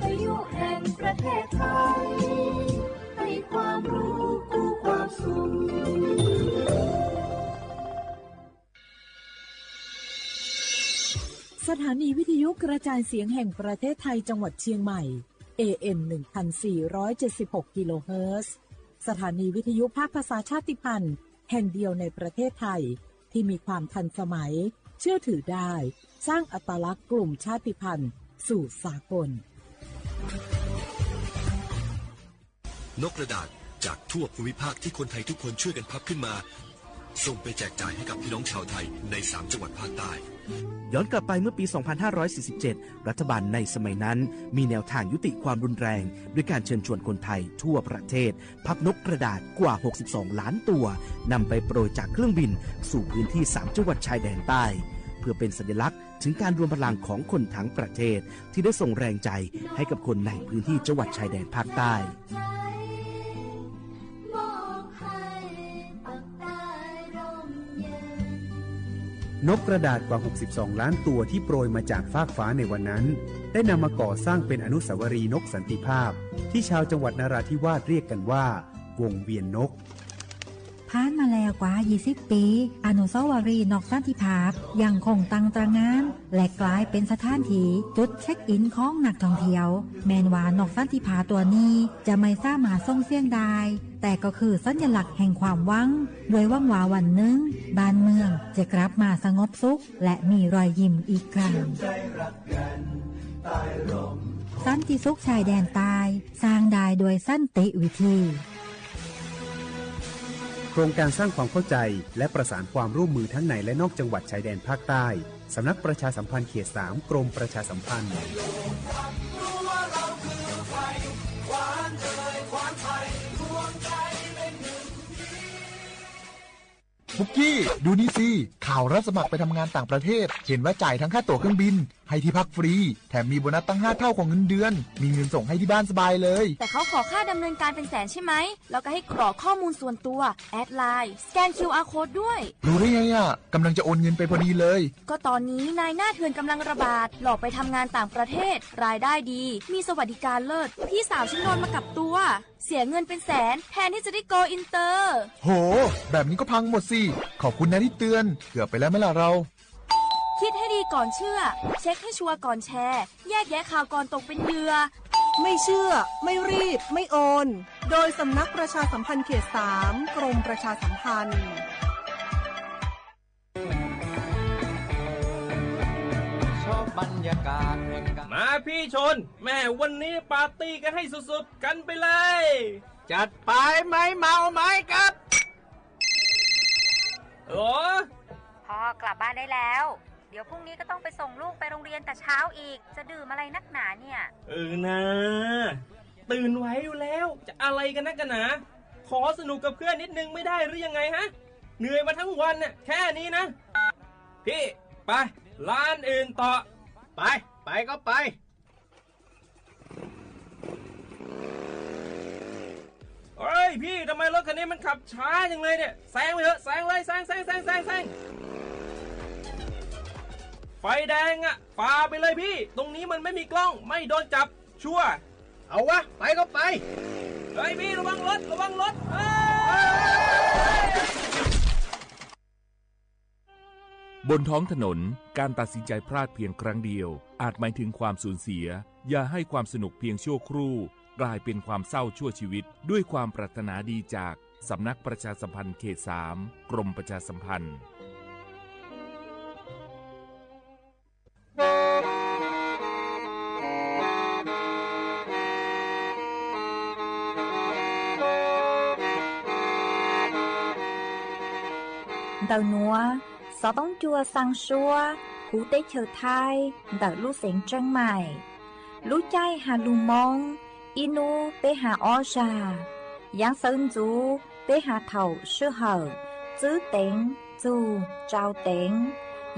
ทยุแห่งประเทศไทย ให้ความรู้คู่ความสุข สถานีวิทยุกระจายเสียงแห่งประเทศไทยจังหวัดเชียงใหม่ เอ เอ็ม หนึ่งพันสี่ร้อยเจ็ดสิบหก กิโลเฮิรตซ์ สถานีวิทยุภาคภาษาชาติพันธุ์แห่งเดียวในประเทศไทย ที่มีความทันสมัย เชื่อถือได้ สร้างอัตลักษณ์กลุ่มชาติพันธุ์สู่สากล นกกระดาษจากทั่วภูมิภาคที่คนไทยทุกคนช่วยกันพับขึ้นมา ส่งไปแจกจ่ายให้กับพี่น้องชาวไทยในสามจังหวัดภาคใต้ ย้อนกลับไปเมื่อปี สองพันห้าร้อยสี่สิบเจ็ด รัฐบาลในสมัยนั้นมีแนวทางยุติความรุนแรง ด้วยการเชิญชวนคนไทยทั่วประเทศ พับนกกระดาษกว่า หกสิบสอง ล้านตัวนำไปโปรยจากเครื่องบินสู่พื้นที่สามจังหวัดชายแดนใต้ เพื่อเป็นสัญลักษณ์ถึงการรวมพลังของคนทั้งประเทศ ที่ได้ส่งแรงใจให้กับคนในพื้นที่จังหวัดชายแดนภาคใต้ นกกระดาษกว่า หกสิบสอง ล้านตัวที่โปรยมาจากฟากฟ้าในวันนั้น ได้นำมาก่อสร้างเป็นอนุสาวรีย์นกสันติภาพ ที่ชาวจังหวัดนราธิวาสเรียกกันว่า วงเวียนนก ผ่านมาแล้วกว่า ยี่สิบ ปี อนุสาวรีย์นกสันติภาพยังคงตั้งตระหง่าน และกลายเป็นสถานที่จุดเช็คอินของนักท่องเที่ยว แม้ว่านกสันติภาพตัวนี้จะไม่สามารถส่งเสียงได้ แต่ก็คือสัญลักษณ์แห่งความหวัง ด้วยหวังว่าวันหนึ่งบ้านเมืองจะกลับมาสงบสุข และมีรอยยิ้มอีกครั้ง สันติสุขชายแดนใต้ สร้างได้ด้วยสันติวิธี โครงการสร้างความเข้าใจ และประสานความร่วมมือทั้งในและนอกจังหวัดชายแดนภาคใต้ สำนักประชาสัมพันธ์เขต สาม กรมประชาสัมพันธ์ ปุกกี้ ดูนี่สิ ข่าวรับสมัครไปทำงานต่างประเทศ เห็นว่าจ่ายทั้งค่าตั๋วเครื่องบิน ให้ที่พักฟรี แถมมีโบนัสตั้งห้าเท่าของเงินเดือน มีเงินส่งให้ที่บ้านสบายเลย แต่เขาขอค่าดำเนินการเป็นแสนใช่ไหม แล้วก็ให้กรอกข้อมูลส่วนตัว แอดไลน์ สแกน คิวอาร์ โค้ดด้วย รู้ได้ไงอะ กำลังจะโอนเงินไปพอดีเลย ก็ตอนนี้นายหน้าเถื่อนกำลังระบาด หลอกไปทำงานต่างประเทศ รายได้ดี มีสวัสดิการเลิศ พี่สาวฉันโดนมากับตัว เสียเงินเป็นแสน แทนที่จะได้โกลอินเตอร์ โห แบบนี้ก็พังหมดสิ ขอบคุณนะที่เตือน เกือบไปแล้วไหมล่ะเรา คิดให้ดีก่อนเชื่อ เช็คให้ชัวร์ก่อนแชร์ แยกแยะข่าวก่อนตกเป็นเหยื่อ ไม่เชื่อ ไม่รีบ ไม่โอน โดยสำนักประชาสัมพันธ์เขต สาม กรมประชาสัมพันธ์ มาพี่ชน แหมวันนี้ปาร์ตี้กันให้สุดๆ กันไปเลย จัดไป ไม่เมาไม่ขับ หรอ พ่อกลับบ้านได้แล้ว เดี๋ยวพรุ่งนี้ก็ต้องไปส่งลูกไปโรงเรียนแต่เช้าอีก จะดื่มอะไรนักหนาเนี่ย เออนะ ตื่นไหวอยู่แล้ว จะอะไรกันนักกันหนา ขอสนุกกับเพื่อนนิดนึงไม่ได้หรือยังไงฮะ เหนื่อยมาทั้งวันน่ะ แค่นี้นะ พี่ ไป ร้านอื่นต่อ ไป ไปก็ไป เฮ้ยพี่ ทำไมรถคันนี้มันขับช้าจังเลยเนี่ย แซงไปเถอะ แซงเลย แซง แซง แซง แซง แซง ไฟแดงอะ ฝ่าไปเลยพี่ ตรงนี้มันไม่มีกล้อง ไม่โดนจับ ชัวร์ เอาวะ ไปก็ไป เฮ้ยพี่ ระวังรถ ระวังรถ เฮ้ย บนท้องถนน การตัดสินใจพลาดเพียงครั้งเดียว อาจหมายถึงความสูญเสีย อย่าให้ความสนุกเพียงชั่วครู่ กลายเป็นความเศร้าชั่วชีวิต ด้วยความปรารถนาดีจากสำนักประชาสัมพันธ์เขต สาม กรมประชาสัมพันธ์ Ntawm nuav, xov tooj cua xaa suab huv teb chaws Thaib ntawm lub xeev Tseeb Maim. Lub caij has lug Moob, ib nub peb has ob zag. Yaav xawv ntxuv peb has thaum sij hawm tswb teev txug tsau teev.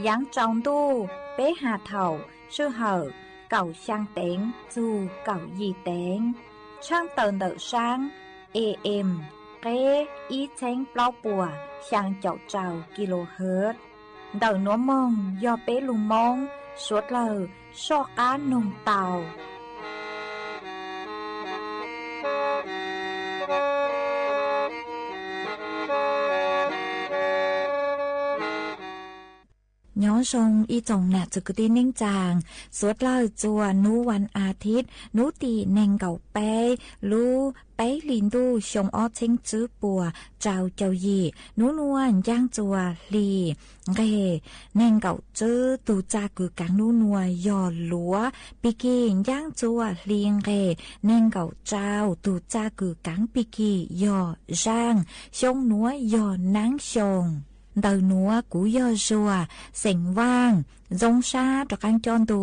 Yaav tsaus ntuj peb has thaum sij hawm kaum xyaa teev txug kaum yim teev. Tshaaj tawm ntawm saab A M qeb ib txheeb plaub puas xyaa caum rau kilohertz. Ntawm nuav moog yog peb lug Moob suav dlawg soj qaab noog tau. Nyob zoo ib tsoom nam txwv kwv tij neej tsaa, suav dlawg txuas nub vas as thiv nub tim neeg nkaum peb lub peb hlis ntuj xyoo ob txheeb tswb puas rau caum yim. Nub nuav ncaaj txuas hli nqeg neeg nkaum tswb, tug txaj kws kaav nub nuav yog luav pig kig ncaaj txuas hli nqeg neeg nkaum rau, tug txaj kws kaav pig kig yog zaaj, xyoo nuav yog naab xyoo. Ntawm nuav kuv yog Zuag, xeem Vaaj, zoo sab rov qaab coj ntu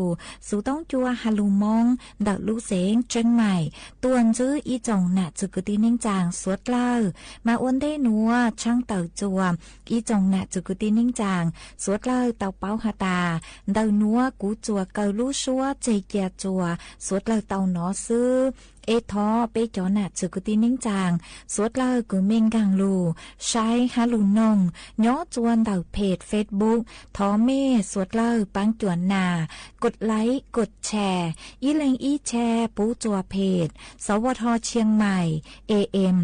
xuv toob cua ha lug Moob ntawm lub xeev Tseeb Maim tuaj ntsib ib tsoom nam txwv kwv tij neej tsaa suav dlawg. Mas ua ntej nuav tshaab tawm txuas ib tsoom nam txwv kwv tij neej tsaa suav dlawg tau paub has tas, ntawm nuav kuv txuas kaw lub suab tseg cia txuas suav dlawg tau nov xwb. Es thov peb cov nam txwv kwv tij neej tsaa suav dlawg kws mej nkaag lug saib hab lug noog nyob txuas ntawm phem Facebook, thov mej suav dlawg paab cuam nas, kod like, kod share, ib leeg ib share pub txuas phem Xov Vaj Thoj Tshiab Maim, A M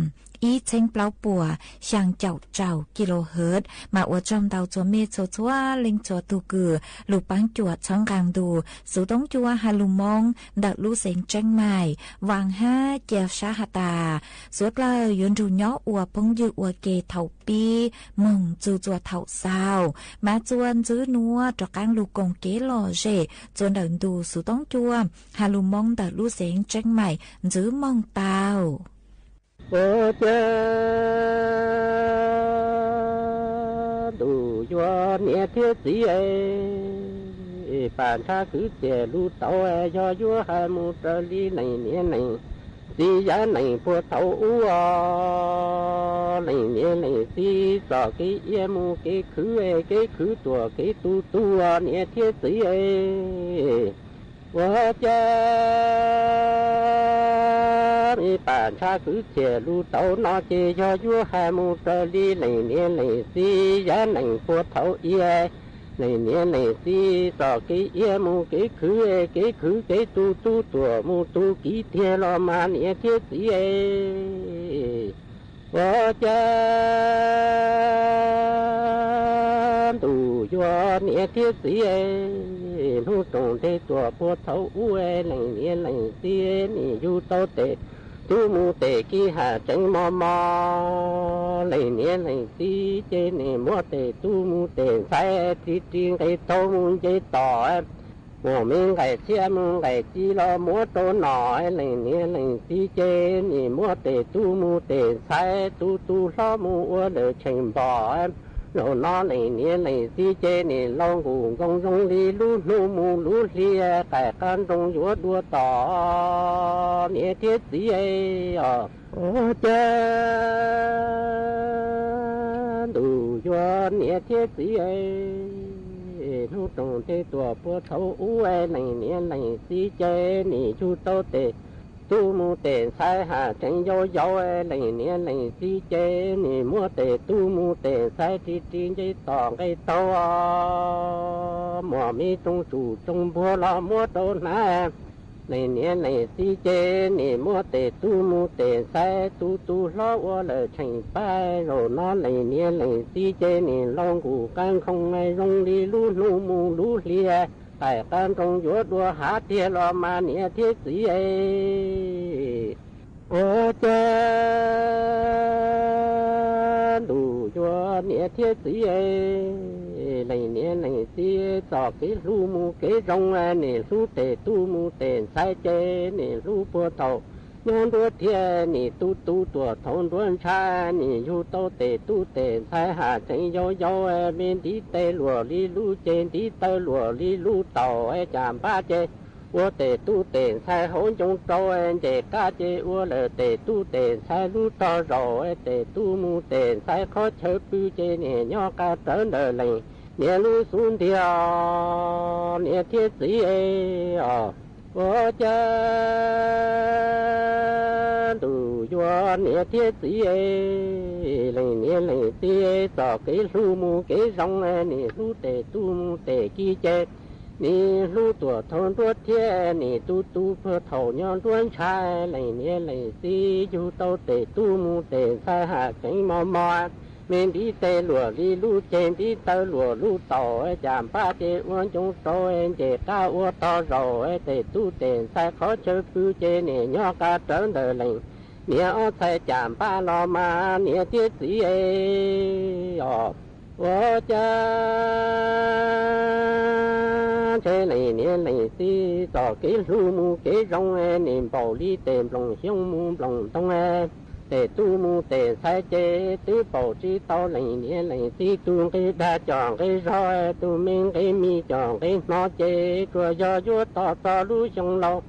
ib txheeb plaub puas xyaa caum rau kilohertz. Mas ua tsaug ntau txhua mej txhua txhua leej txhua tug kws lug paab cuam txhawb nqaa ntu xuv toob cua ha lug Moob ntawm lub xeev Tseeb Maim. Vaam hab cia sab has tas, suav dlawg yuav nrug nyob ua phooj ywg ua ke thaum pib moog txug txuas thaum xaus. Mas txuas ntxiv nuav rov qaab lug koom kev lom zem txuas ntawm ntu xuv toob cua ha lug Moob ntawm lub xeev Tseeb Maim ntxiv moog tau. Ua cas ntuj yuav niam thiab txiv, pam ntshav kwv txhiaj lug tau, yog yuav hais mus raws li leej niam leej txiv yav neej puag thaum ub, leej niam leej txiv txoj kev iab mus kev khwv, kev khwv tuam kev tu tu niam thiab txiv. Ua cas pam ntshav kwv txhiaj lug tau no ces yog yuav hais mus raws li leej niam leej txiv yav neej puag thaum ub, leej niam leej txiv txoj kev iab mus kev khwv, kev khwv kev tu tu tuam mus tu kiv tiag los mas niam thiab txiv. Ua cas ntuj yuav niam thiab txiv, hnub roos nteg tuam puag thaum ub, leej niam leej txiv nim yug tau tes tub mus tes kiv haj tseem mos mos, leej niam leej txiv ces nim muab tes tub mus tes ntxhais ris ris nqe taug mus nce tom, muaj me nqaij txhiab mus nqaij ci los muab rau nom, leej niam leej txiv ces nim muab tes tub mus tes ntxhais tu tu hlob mus ua lawm tsheej npom. Zaum no leej niam leej txiv ces nim laus nkuj nkoos zoo li lub hnub mus lub hli, qaij qab nroos yuav dua tom niam thiab txiv os. Ua cas ntuj yuav niam thiab txiv, hnub roos nteg tuam puag thaum ub, leej niam leej txiv ces nim yug tau tes tub mus tes ntxhais haj tseem yau yau, leej niam leej txiv ces nim muab tes tub mus tes ntxhais ris ris nce tom nqe taug, muaj me rooj tsum rooj npuag los muab rau hnav. Leej niam leej txiv ces nim muab tes tub mus tes ntxhais tu tu hlob ua lawm tsheej pab. Zaum no leej niam leej txiv ces nim laus nkuj qab nkoos zoo li lub hnub mus lub hli, qaij qab nroos yuav dua hav tiag los mas niam thiab txiv. Ua cas ntuj yuav niam thiab txiv, leej niam leej txiv txoj kev hlub mus kev zoo, nim hlub tes tub mus tes ntxhais ces nim hlub puag thaum nyob nruab thiab, nim tu tu tuam thaum nruab ntshav, nim yug tau tes tub tes ntxhais haj tseem yau yau, me ntiv tes luam li lub ceg, ntiv taw luam li lub taum, cas npab ces ua tes tub tes ntxhais hauv ncoo rau, ncej qab ces ua lawm tes tub tes ntxhais lub rog zaum, tes tub mus tes ntxhais qhov chaw pw ces nim nyob qab rawv ntawm leej niam lub xub ntiag niam thiab txiv os. Ua cas ntuj yuav niam thiab txiv, leej niam leej txiv txoj kev hlub mus kev zoo, nim hlub tes tub mus tes kiv ces nim hlub tuam thaum nruab thiab, nim tu tu puag thaum nyob nruab ntshav, leej niam leej txiv yug tau tes tub mus tes ntxhais haj tseem mos mos. Me npib tes luam li lub ceg, npib taw luam lub taus, cas npaj ces ua ncoo rau, nce qab ua tog zaus, tes tub tes ntxhais qhov chaw pw ces nim nyob qab rawv ntawm leej niam ob txhais cas npaj los mas niam thiab txiv os. Ua cas ntshe leej niam leej txiv txoj kev hlub mus kev zoo, nim npaum li tes nplooj xyoob mus nplooj ntoo, tes tub mus tes ntxhais ces twb paum tsis tau leej niam leej txiv tus nqi dag cov nqi zog, tus me nqi mis cov nqi hnov ces tsuas yog yuav tos txog lub xyoo laus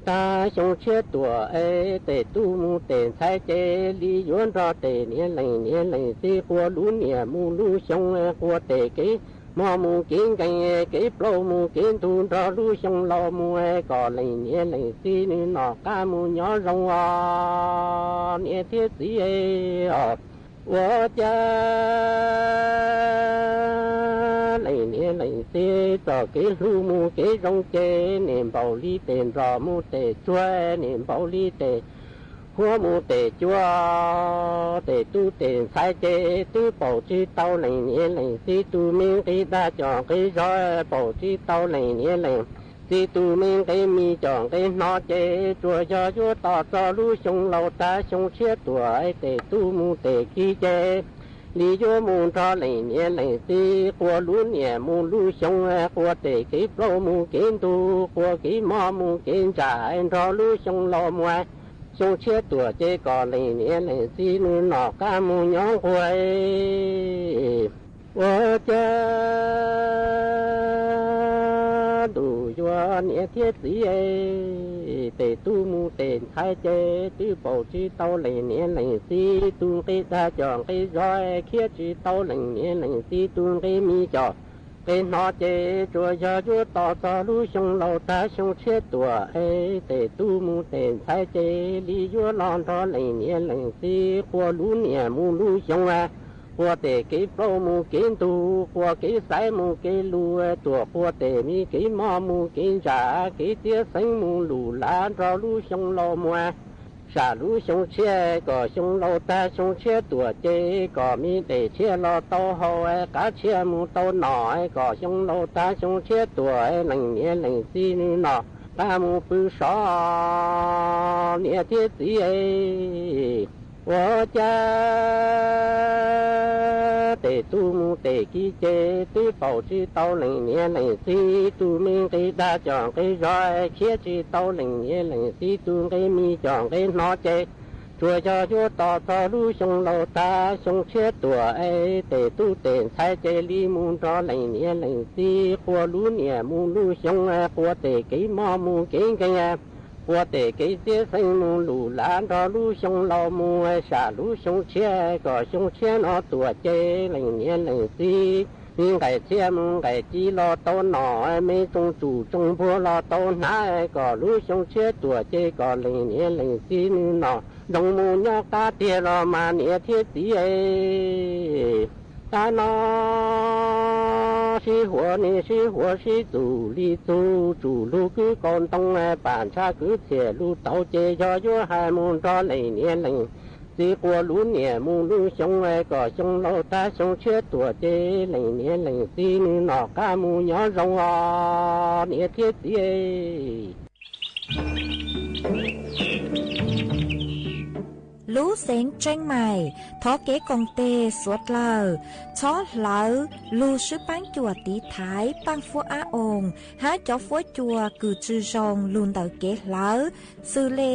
tag xyoo tshiab tuaj es tes tub mus tes ntxhais ces li yuav nrog tes niam leej niam leej txiv quas lub niam mus lub xyoo, quas tes kev hmo mus kev nkees, kev plaub mus kev ntug nrog lub xyoo laus mus, kom leej niam leej txiv nws nom qab mus nyob zoo os niam thiab txiv os. Ua cas leej niam leej txiv txoj kev hlub mus kev zoo ces nim npaum li tes nroj mus tes tsuag, nim npaum li tes huab mus tes cua, tes tub tes ntxhais ces twb paum tsis tau leej niam leej txiv tus me nqi dag cov nqi zog, paum tsis tau leej niam leej txiv tus me nqi mis cov nqi hnov ces tsuas yog yuav tos txog lub xyoo laus tag xyoo tshiab tuaj tes tub mus tes kiv ces li yuav mus nrog leej niam leej txiv quas lub niam mus lub xyoo, quas tes kev plaub mus kev ntug, quas kev hmo mus kev ntsa nrog lub xyoo laus mus. Xyoo tshiab tuaj ces kom leej niam leej txiv nws nom qab mus nyob nquag. Ua cas ntuj yuav niam thiab txiv, tes tub mus tes ntxhais ces twb paum tsis tau leej niam leej txiv tus nqi dag cov nqi zog, khiav tsis tau leej niam leej txiv tus nqi mis cov nqi hnov ces tsuas yog yuav tos txog lub xyoo laus tag xyoo tshiab tuaj es tes tub mus tes ntxhais ces li yuav los nrog leej niam leej txiv quas lub niam mus lub xyoo, quas tes kev plaub mus kev ntug, quas kev xaiv mus kev lug, tuam quas tes me kev mob mus kev ntsa, kev txiav xeeb mus lum lav nrog lub xyoo laus mus. Sam lub xyoo tshiab kom xyoo laus tag xyoo tshiab tuaj ces kom me dej tshiab los tau haus, qav tshiab mus tau nom, kom xyoo laus tag xyoo tshiab tuaj leej niam leej txiv nws nom qab mus pw sov niam thiab txiv. Ua cas tes tub mus tes kiv ces twb paum tsis tau leej niam leej txiv tus me nqi dag cov nqi zog, khiav tsis tau leej niam leej txiv tus nqi mis cov nqi hnov ces tsuas yog yuav tos txog lub xyoo laus tag xyoo tshiab tuaj es tes tub tes ntxhais ces li mus nrog leej niam leej txiv quas lub niam mus lub xyoo, quas tes kev mob mus kev nkeeg, quas tes kev txiav xeeb mus lum lav nrog lub xyoo laus mus. Sam lub xyoo tshiab kom xyoo tshiab no tuaj ces leej niam leej txiv me nqaim txhiaj mus nqaim ci los tau nom, me tsoos tsum tsoos npuag los tau hnav, kom lub xyoo tshiab tuaj ces kom leej niam leej txiv nws nom zoo mus nyob qab tiag los mas niam thiab txiv. Tab no sib huam ne sib huam sib txuj li txug, tsum lug kwv kaus ntoo, pam ntshav kwv txhiaj lug tauv ces yog yuav hais mus nrog leej niam leej txiv quas lub niam mus lub xyoo, kom xyoo laus tag xyoo tshiab tuaj ces leej niam leej txiv nws nom qab mus nyob zoo os niam thiab txiv. Lub xeev Tseeb Mais thov kev koom tes suav dlawg txhob hlawv lug swb paab cuam tiv thaiv paaj fuab ab oo hab cov fuab cua kws tsi zoo lug ntawm kev hlawv, xws le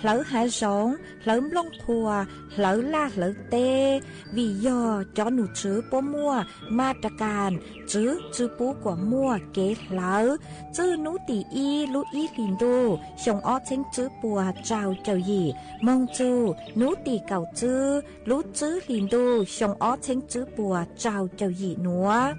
hlawv hav zoov, hlawv nplooj qhuav, hlawv laj hlawv teb, vim yog cov num tswv puab muaj ma ra kas tswv tsi pub kuas muaj kev hlawv. Txwj nub tim ib lub ib hlis ntuj xyoo ob txheeb tswb puas rau caum yim moog txug nub tim kaum tswb lub tswb hlis ntuj xyoo ob txheeb tswb puas rau caum yim nuav.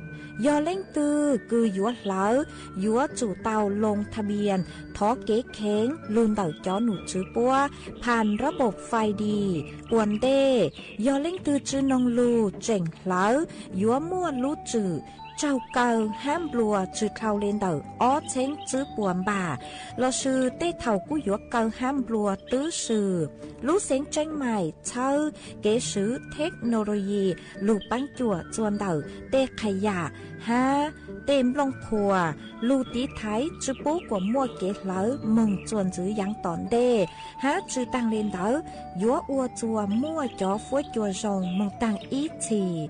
Yog leej twg kws yuav hlawv, yuav tsum tau loo tha npias thov kev kheev lug ntawm cov num tswv puab phas nrab paum fais dis. Ua ntej, yog leej twg tsi noog lug tseem hlawv, yuav muaj lub tswm raug kaw hab nplua tsi dhau le ntawm ob txheeb tswb puas npam, lossis tej thaum kuj yuav kaw hab nplua twb swm. Lub xeeb tseeb mais txhawb kev swv theknoloyi lug paab cuam txuas ntawm tej qha yam hab tej nplooj qhuas lug tiv thaiv tsi pub kuas muaj kev hlawv moog txuas ntxiv yaav tom ntej, hab tsi taag le ntawd yuav ua txuas muaj cov fuab cua zoo moog taag ib txhis.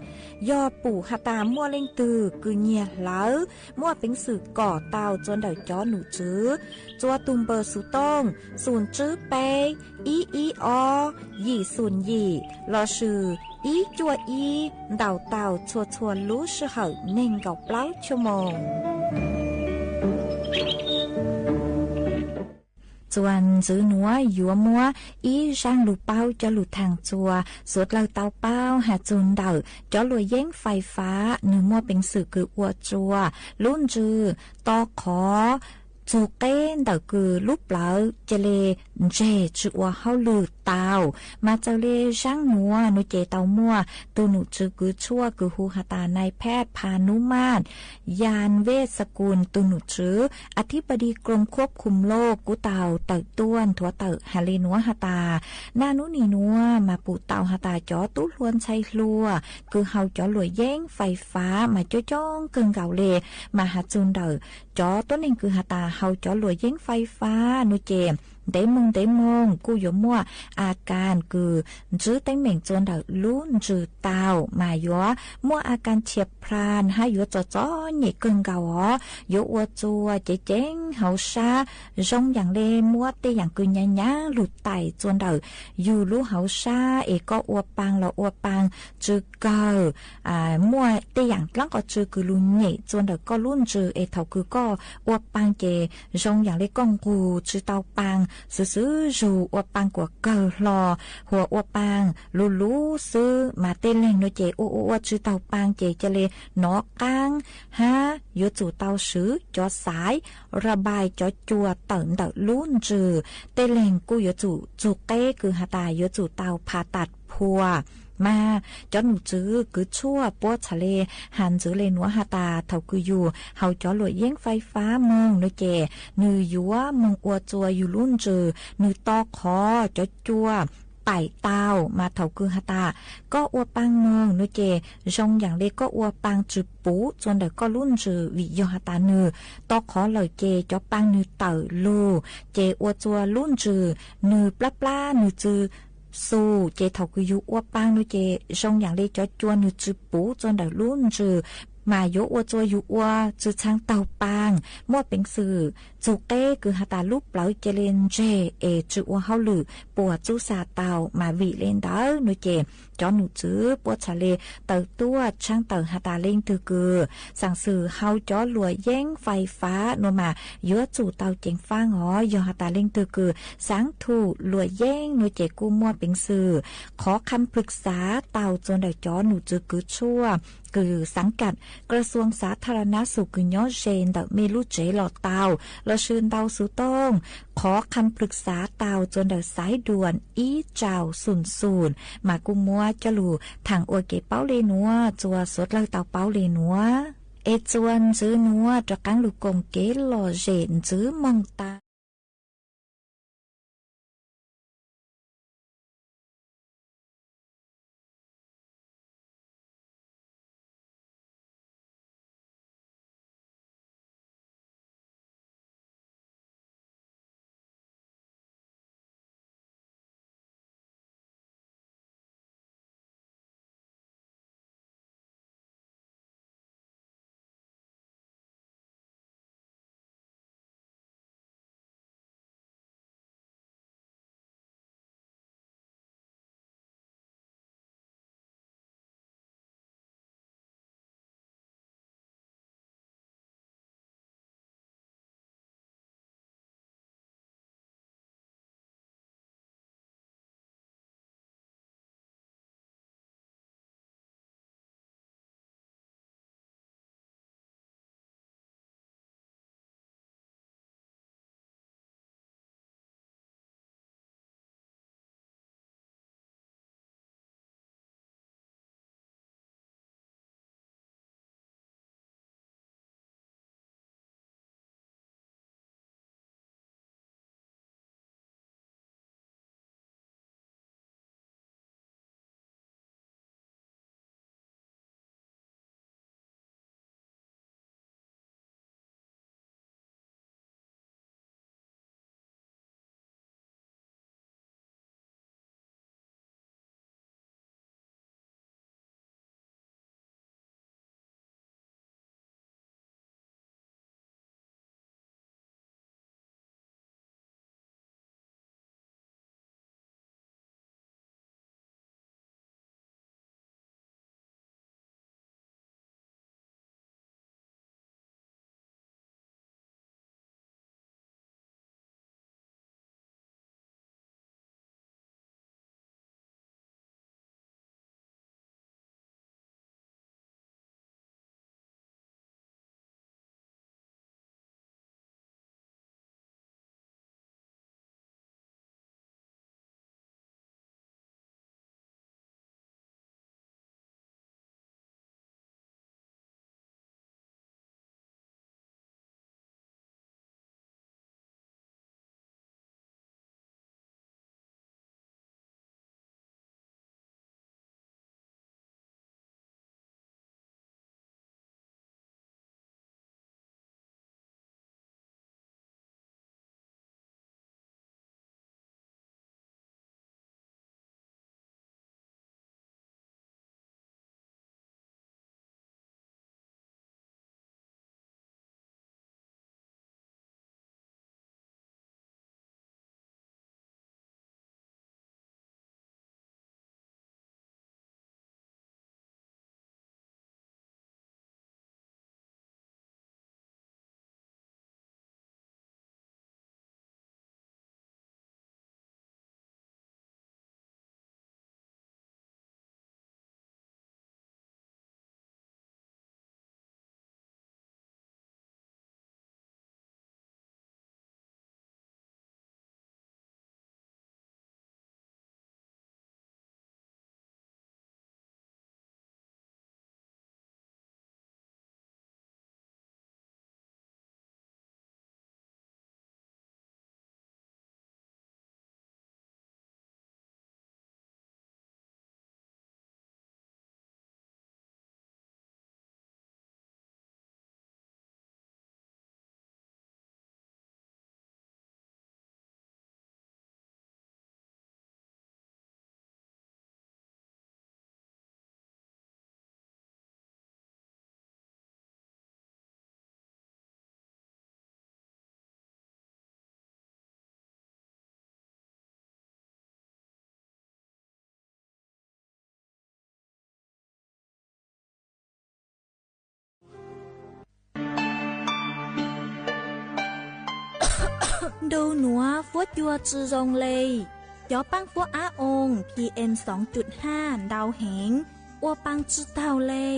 Yog pum has tas muaj leej twg kws nyiag hlawv, muaj peev xwm kom tau txuas ntawm cov num tswv txuas tug npawb xuv tooj xum tswb peb ib ib ob yim xum yim lossis ib cuaj ib ntaus tau txhua txhua lub sij hawm neeg nkaum plaub chua moos. Txuas ntxiv nuav yuav muab ib zaaj lug paub cov lug thaam txuas xuav dlawg tau paub has txug ntawm cov luam yeeb fais fab nwg muaj peev xwm kws ua txuas lub ntsws to qhov txug qeb ntawm kws lub plawv ca le ntseg tsi ua hauj lwm tau. Mas txawm le zaaj nuav nuav ces tau muaj tug num tswv kws tshuaj kws hu has tas nais phej pha nub maj Yan Vej Sa Kun, tug num tswv อธิบดีกรมควบคุมโรค kuj tau tawm tuaj nthuav tawm has le nuav has tas, naj nub nim nuav mas pum tau has tas cov tub hluas ntxhais hluas kws haus cov luam yeeb fais fab mas coob coob kawg nkaus le. Mas has txug ntawm cov tuab neeg kws has tas haus cov luam yeeb fais fab nuav ces ntev moog ntev moog kuj yuav muaj a kas kws ntsib teeb meem txuas ntawm lub ntsws tau, mas yuav muaj a kas thiab plan hab yuav txom txom nyem kawg nkaus os, yuav ua txuas ceev ceev hauv sab, zoo yaam le muab tej yaam kws nyaav nyaav lug tais txuas ntawm yug lub hauv sab es koj ua paa los ua paa tsi kawg, muaj tej yaam dlaab qhov tsi kws lug nyem txuas ntawm koj lub ntsws es thaum kws koj ua paa ces zoo yaam le koj nqus tsi tau paa, xwv xwv zug ua paa kuas kawg hlo, huas ua paa luv luv xwb. Mas tej leeg nuav ces ua ua ua tsi taug paa ces ca le nov qaab hab yuav tsum tau swv cov xaiv ra npais cov cua tawm ntawm lub ntsws. Tej leeg kuj yuav tsum txug qeb kws has tas yuav tsum tau pha tas phua. Mas cov num tswv kws tshuaj puab txhaj le has ntxiv le nuav has tas thaum kws yug haus cov luam yeeb fais fab moog nuav ces nwg yuav moog ua txuas yug lub ntsws, nwg to qhov cov cua paim tau. Mas thaum kws has tas koj ua paa moog nuav ces zoo yaam le koj ua paa tsi puv txuas ntawm koj lub ntsws, vim yog has tas nwg to qhov lawm ces cov paa nwg tawm lug ces ua txuas lub ntsws nwg plab plab nwg tsi xu, ces thaum kws yug ua paa nuav ces zoo yaam le cov cua nwg tsi puv txuas ntawm lub ntsws, mas yuav ua txuas yug ua tsi txhaj taug paa, muaj peev xwm txug qeb kws has tas lub plawv ca le ntseg es tsi ua hauj lwm puas txuj xa tau. Mas vim le ntawd nuav ces cov num tswv puab txhaj le tawm tuaj tshaab tawm has tas leej twg kws xaam xwm haus cov luam yeeb fais fab nuav mas yuav tsum tau ceev faab os. Yog has tas leej twg kws xaav thum luam yeeb nuav ces kuj muaj peev xwm qhov kham plhwg xav tau txuas ntawm cov num tswv kws tshuaj kws xaav kam กระทรวงสาธารณสุข kws nyob ze ntawm mej lub tsev los tau, lossis ntau xuv tooj qhov kham plhwg xav tau txuas ntawm xaiv duam ib rau xum xum, mas kuj muab coj lug thaam ua kev paub le nuav txuas xuav dlawg tau paub le nuav. Es txuas ntxiv nuav rov qaab lug koom kev lom zem ntxiv moog tas. Ntu nuav fuab cua tsi zoo le. Cov paab fuab ab oo PM xoo cuj haj ntau heev, ua paa tsi taug le.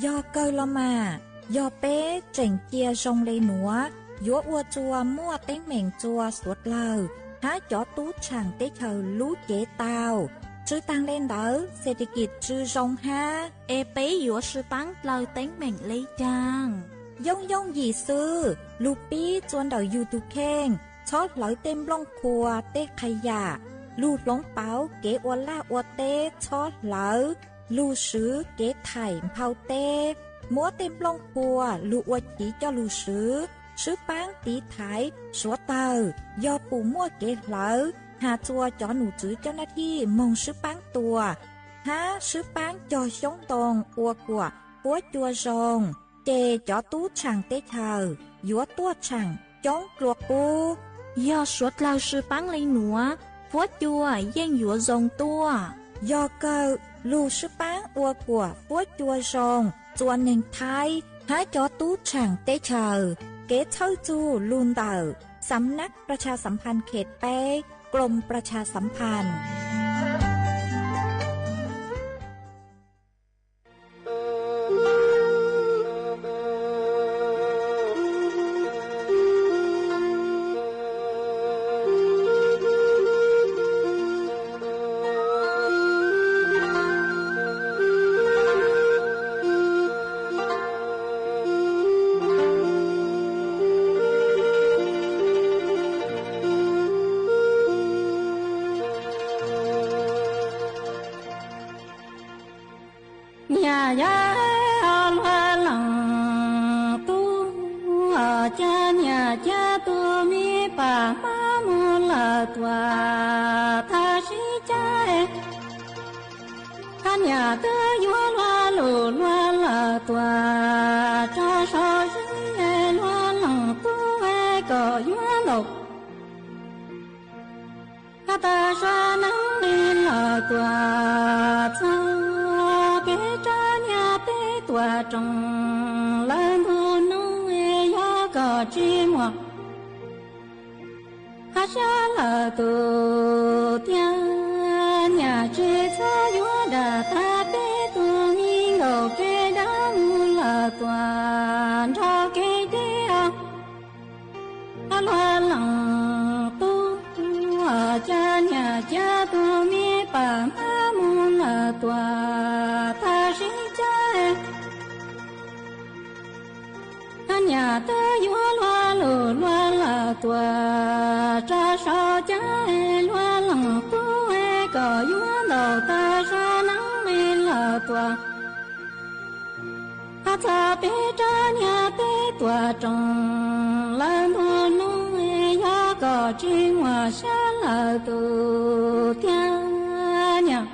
Yog kawg los mas, yog peb tseem cia zoo le nuav, yuav ua rua muaj teeb meem rua suav dlawg hab cov tub tshaam teb chaws lub cev tau. Tsw taag le ntawd, xes tis kis tsw zoo hab, es peb yuav sib paab dlaw teeb meem le caag? Yooj yooj yim xwb, lug pib rua ntawm yug tug kheej, txhob hlawv tej nplooj qhuav tej qha yam, lug hloov pauv kev ua laj ua teb txhob hlawv, lug swv kev thaim nphau teb, muab tej nplooj qhuav lug ua chiv coj lug swv, sib paab tiv thaiv suav dlawg, yog pum muaj kev hlawv, has rua cov num tswv coj naj thij moog sib paab tua, hab sib paab cog xyoob ntoo ua kuam fuab cua zoo, ces cov tub tshaam teb chaws yuav tuaj tshaam coob dlua qub. Yog suav dlawg sib paab le nuav, fuab cua yeej yuav zoo tuaj. Yog kawg, lug sib paab ua kuam fuab cua zoo rua neeg Thaib hab cov tub tshaam teb chaws. Kev txhawb txug lug ntawm Xam nab Pras Tshas Xam Phas Khes peb, Kloom Pras Tshas Xam Phas. Niam yog luag leej tub, cas niam cia tus me pam hmab mus lawm tuam tag sib cag. Hab niam twb yuav luag lug luag lawm tuam rog sau zeb, luag leej tub kom yuav ntaus. Hab tag sab neeb li lawm tuam txog peb rab niag peb tuam roos, lawv ntuj nub yog kom tsis muaj hab sab lawm tus tiag. Niam tsis txhob yuav dam tag peb tus me nkaus kev dab mus lawm tuam nrog kev deb os. Hab luag leej tub, cas niam cia tus me pam hmab mus lawm tuam tag sib cag. Hab niam twb yuav luag lug luag lawm tuam rog sau cag, luag leej tub kom yuav ntaus tag sab neeb li lawm tuam. Hab txog peb rab niag peb tuam roos, lawv ntuj nub yog kom tsis muaj sab lawm tus tiag. Niam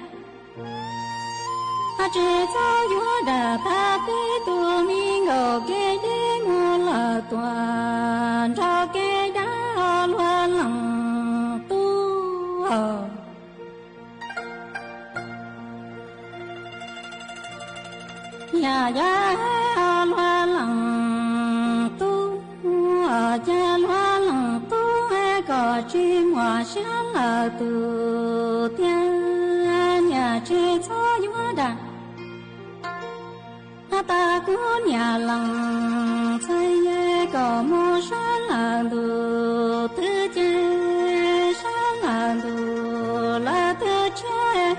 hab tsis txhob yuav dam tag peb tus me nkaus kev deb mus lawm tuam nrog kev dab os luag leej tub. Niam yog luag leej tub, cas luag leej tub kom tsis muaj sab lawm tus tiag. Niam tsis txhob yuav dam hab tag kuv niam leej ntxhais kom mus sab lawm ntuj twg ces sab lawm ntuj lawm twg tshiab.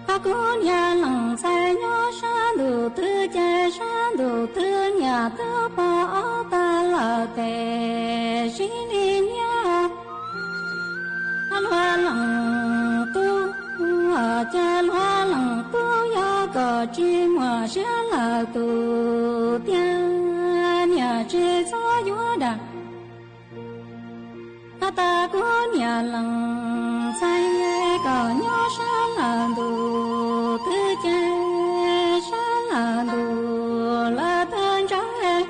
Hab kuv niam leej ntxhais nyob sab ntuj twg ces sab ntuj twg, niam twb pom ob tag lawm tes sib li nyiab. Hab luag leej tub, cas luag leej tub yog kom tsis muaj sab lawm tus tiag. Niam tsis txhob yuav dam hab tag kuv niam leej ntxhais kom nyob sab lawm ntuj twg ces sab lawm ntuj lawm twg ntsawg.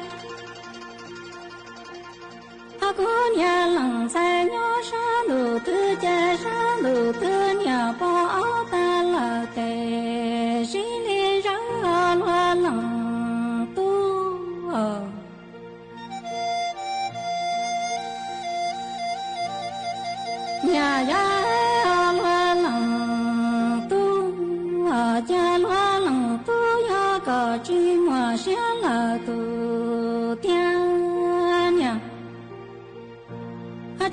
Hab kuv niam leej ntxhais nyob sab ntuj twg ces sab ntuj twg, niam pom ob tag lawm tes sib li zawg luag leej tub. Niam yog luag leej tub, cas luag leej tub yog kom tsis muaj siab lawm tus tiag niam.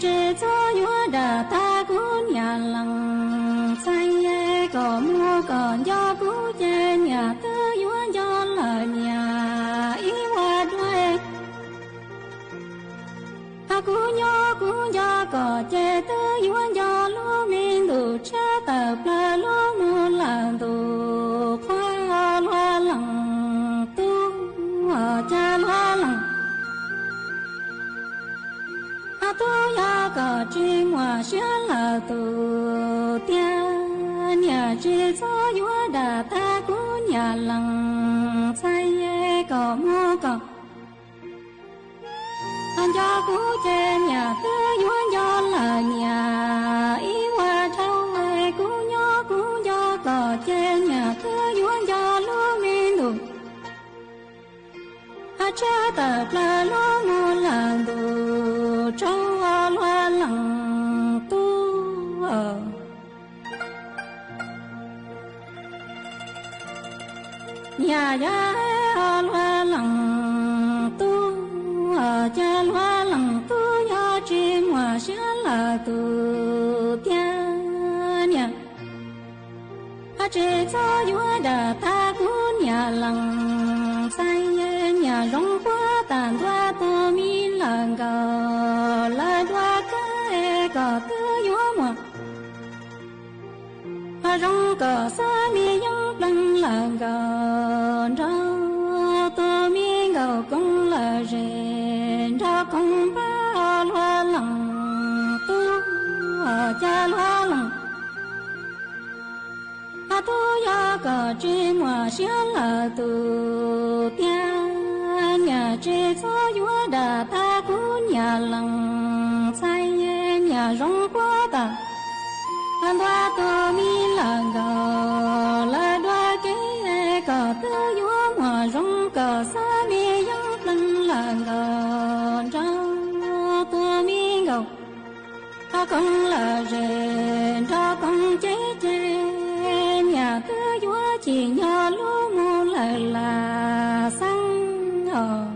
Tsis txhob yuav dam tag kuv niam leej txhais, kom muaj kom nco kuv ces niam twb yuav nco lawm niam ib ua dua. Kuv nyob kuv nco kom ces twb yuav nco lub me ntuj tshiab tawm plaws lub mus lawm ntuj qhua luag leej tub, cas luag leej tub yog kom tsis muaj siab lawm tus tiag niam. Tsis txhob yuav dam tag kuv niam leej txhais, kom muaj kom nco kuv ces niam twb yuav nco lawm niam ib ua dhau. Kuv nyob kuv nco kom ces niam twb yuav nco lub me ntuj tshiab tawm plaws lub mus lawm ntuj tsaus luag leej tub. Niam yog luag leej tub, cas luag leej tub yog tsis muaj siab lawm tus tiag niam. Tsis txhob yuav dam tag kuv niam leej txhais, niam zoo quaj tag ntua tus me lawm nkaus lawv dua kev kom twb yuav muaj zoo kom xab me yeeb pleev lawm nkaus nrog tus me nkaus koom lawm zes nrog koom npab luag leej tub, cas luag leej tub yog kom tsis muaj siab lawm tus tiag niam. Tsis txhob yuav dam tag kuv niam leej txhais, niam zoo quaj tag ntua tus me lawm nkaus lawv dua kev kom twb yuav muaj zoo kom xab me yeeb pleev lawm nkaus nrog tus me nkaus koom lawm zes nrog koom cev ces niam twb yuav chim nyob lub mus lawm lam xeeb os.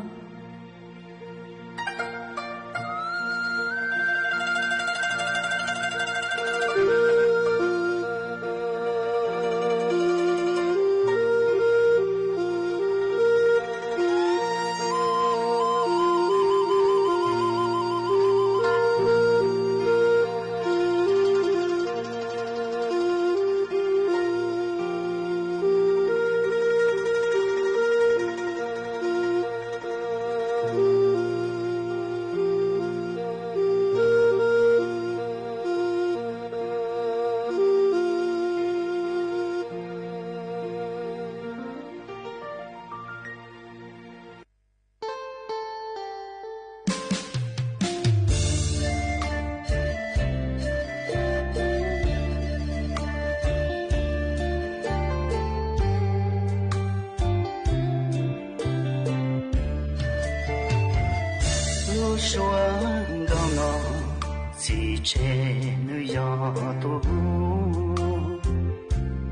Lub suab nkauj no txiv tseg nws yog tus hu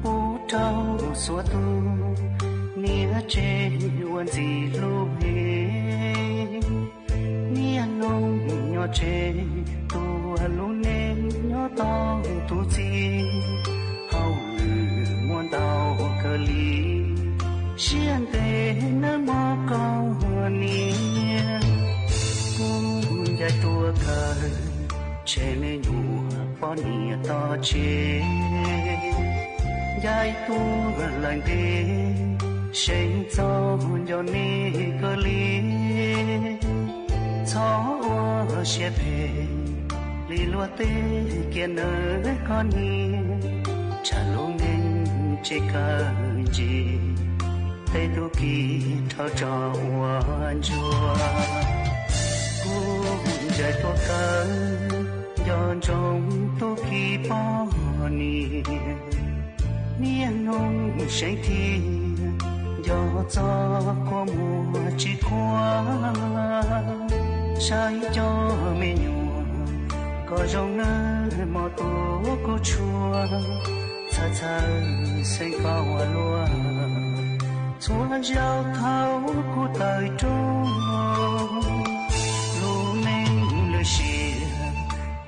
pub rau xuas tus niam tseg ua ntxim hlub heev. Niaj hnub nyob tseg tua lub neej nyob tau tus txiv, hauj lwm muaj ntau kawg li, siab ntev nawb mog koj niam. Kuv ncaim tuaj kawg, tshem me nyuam poj niam tom tsev, ncaim tuaj lawm ntev, seev txog nco nej kawg li. Txhob ua siab phem li luag tej kiag nawb koj niam, tsam lub neej tsis kawg ntsis, tej tug kis rhawv tso ua ntsuag. Kuv ncaim tuaj kawg, nco ntsoov tug kis poj niam, niaj hnub seev thiab nco txog kua muag tsis khuam, saib cov me nyuam kom zoo nawb Mob tuaj kuv tshuaj, txhawj txhawj xeeb koj ua luaj. Txhua zaus thaum kuv tawm rooj, lub neej lwj siab,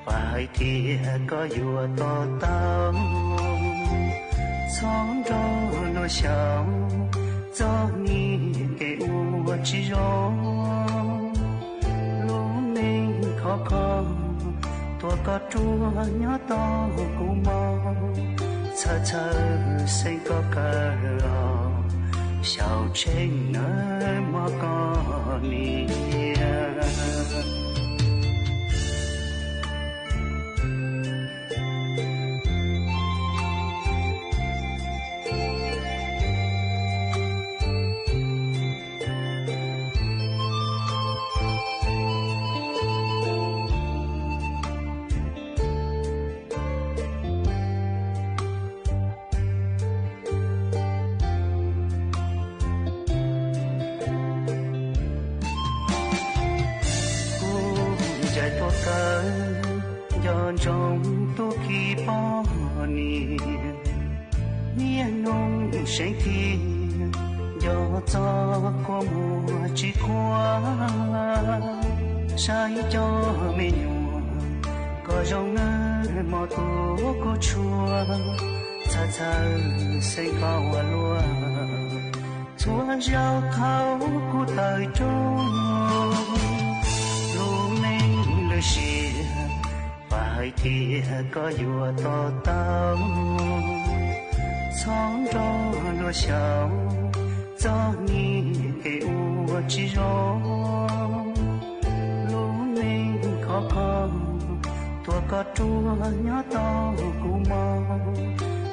pab hais tias koj yuav to taub. Txhob nrog luag xyaum, txom nyem kev ua tsis zoo. Lub neej khov kho, tuaj koj ruaj nyob tau kuv mob. Txhawj txhawj xeeb koj kawg los, xyaum tsheb nawb mog koj niam. Kuv ncaim tuaj kawg, nco ntsoov tub ki poj niam. Niaj hnub seev tiag, nco txog kua muag tsis khuam. Saib cov me nyuam, koj zoo nawb mog tuaj kuv tshuaj. Txhawj txhawj xeeb koj ua luaj, txhua zaus thaum kuv tawm rooj. Lub neej lwj siab, pab hais tias koj yuav to taub. Txhob nrog luag xyaum, txom nyem kev ua tsis zoo. Lub neej khov kho, tuaj koj ruaj nyob tau kuv mob.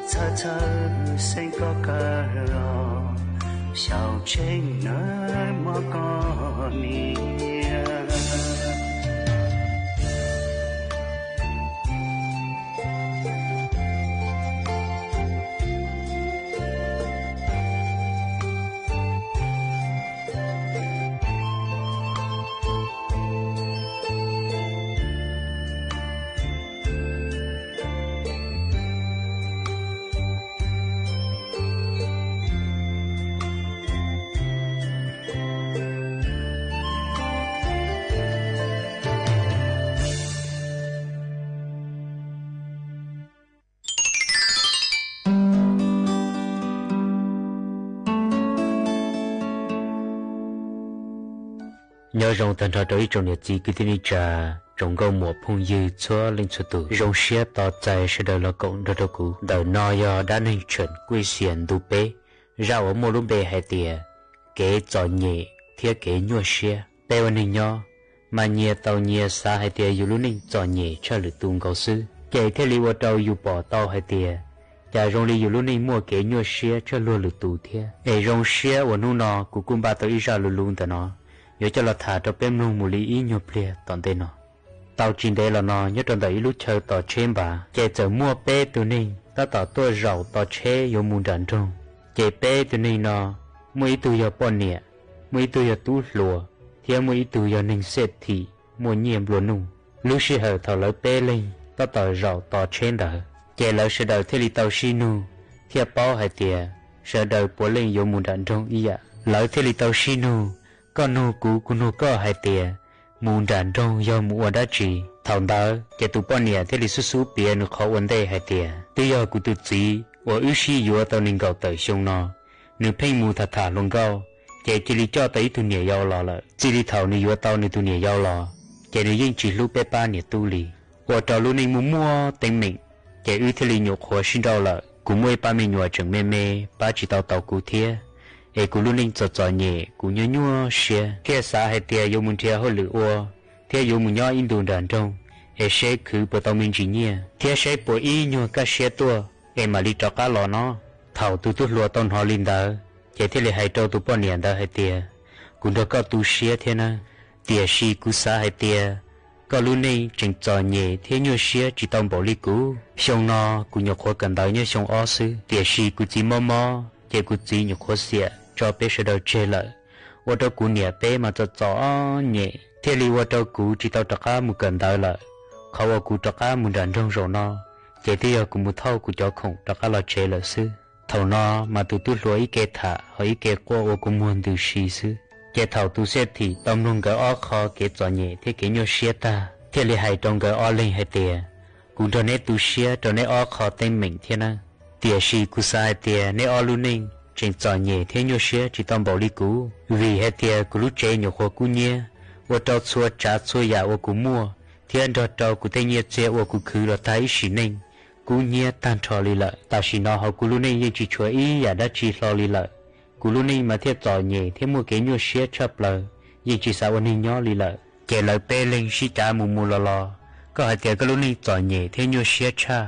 Txhawj txhawj xeeb koj kawg los, xyaum tsheb nawb mog koj niam. Nyob zoo tag nrho rau ib tsoom niam txiv kwv tij neej tsa, tsoom nkauj muam phooj ywg txhua leej txhua tus. Zoo siab tos txais sawv daws los koom nrog rau kuv. Ntawm no yog dab neeg Tshawm Kuj Xias ntu peb, zaj uas muaj lub npe hais tias kev txom nyem thiab kev nyuaj siab. Peb ua neeg nyob mas nyias tau nyias xav hais tias yus lub neej txom nyem tshaj lwm tus nkaus xwb, ces thiaj li ua rau yus pom tau hais tias cas zoo li yus lub neej muaj kev nyuaj siab tshaj luag lwm tus thiab. Es zoo siab uas hnub no kuv kuj npaj tau ib zaj luv luv ntawm no yuav coj los tham rau peb mloog mus li ib nyuag pliag tom ntej no. Tau tsis ntev los no nyob rau ntawm ib lub chaw tos tsheb npav, ces txawm muaj peb tug neeg tab tom tuaj zaum tos tsheb yuav mus nram nroog. Ces peb tug neeg no muaj ib tug yog poj niam, muaj ib tug yog tub hluas, thiab muaj ib tug yog neeg xej thim muaj nyiaj nplua nuj. Lub sij hawm thaum lawv peb leeg tab tom zaum tos tsheb ntawd, ces lawv sawv daws thiaj li tau sib nug, thiaj paub hais tias sawv daws puav leej yuav mus nram nroog ib yam. Lawv thiaj li tau sib nug, koj nug kuv, kuv nug koj hais tias mus nram nroog yog mus ua dab tsi. Thaum ntawd ces tus poj niam thiaj li xub xub piav nws qhov ua ntej hais tias twb yog kuv tus txiv uas wb sib yuav tau nees nkaum tawm xyoo no, nws pheej mus tham tham hluas nkauj, ces cia li coj tau ib tug niam yau los lawm. Txij li thaum nws yuav tau nws tus niam yau los, ces nws yeej tsis hlub peb pab niam tub li, ua rau lub neej muaj muaj teeb meem, ces wb thiaj li nyuam qhuav sib nrauj lawm. Kuv muaj ib pab me nyuam tseem me me, pab tsis tau tau kuv thiab, es kuv lub neej txom txom nyem, kuv nyuaj nyuaj siab, thiaj xav hais tias yuav mus nrhiav hauj lwm ua, thiab yuav mus nyob ib ntus nram nroog, es seb khwv puas tau me ntsis nyiaj, thiab seb puas ib nyuag kaj siab tuaj, es mam li rov qab los no. Thaum tus tub hluas tau hnov li ntawd, ces thiaj li hais rau tus poj niam ntawd hais tias, kuv nrog koj tu siab thiab nawb, tiam sis kuv xav hais tias koj lub neej tseem txom nyem thiab nyuaj siab tsis tau npaum li kuv. Xyoo no kuv nyuam qhuav kawm ntawv nyob xyoo ob xwb, tiam sis kuv txiv mob mob, ces kuv txiv nyuam qhuav xiam tso peb sawv daws tseg lawm, ua rau kuv niam peb mas txom txom nyem, thiaj li ua rau kuv tsis tau rov qab mus kawm ntawv lawm. Qhov uas kuv rov qab mus nram nroog zaum no, ces twb yog kuv mus thauj kuv cov khoom rov qab los tsev lawm xwb. Thaum no mas tus tub hluas ib ke tham ho ib ke quaj ua kua muag ntws si xwb. Ces thaum tus xej thim tau mloog nkawd ob qho kev txom nyem thiab kev nyuaj siab tag, thiaj li hais rau nkawd ob leeg hais tias, kuv nrog neb tu siab rau neb ob qho teeb meem thiab nawb. Tiam sis kuv xav hais tias neb ob lub neej tseem txom nyem thiab nyuaj siab tsis tau npaum li kuv, vim hais tias kuv lub tsev nyuam qhuav kub nyiab, ua rau txhua tsav txhua yam uas kuv muaj thiab nrog rau kuv tej nyiaj txiag uas kuv khwv los tag ib sim neej kub hnyiab tag nrho li lawm. Tam sim no hauv kuv lub neej yeej tsis tshuav ib yam dab tsi hlo li lawm. Kuv lub neej mas thiaj txom nyem thiab muaj kev nyuaj siab tshaj plaws, yeej tsis xav ua neeg nyob li lawm. Ces lawv peb leeg sib cav mus mus los los, koj hais tias koj lub neej txom nyem thiab nyuaj siab tshaj,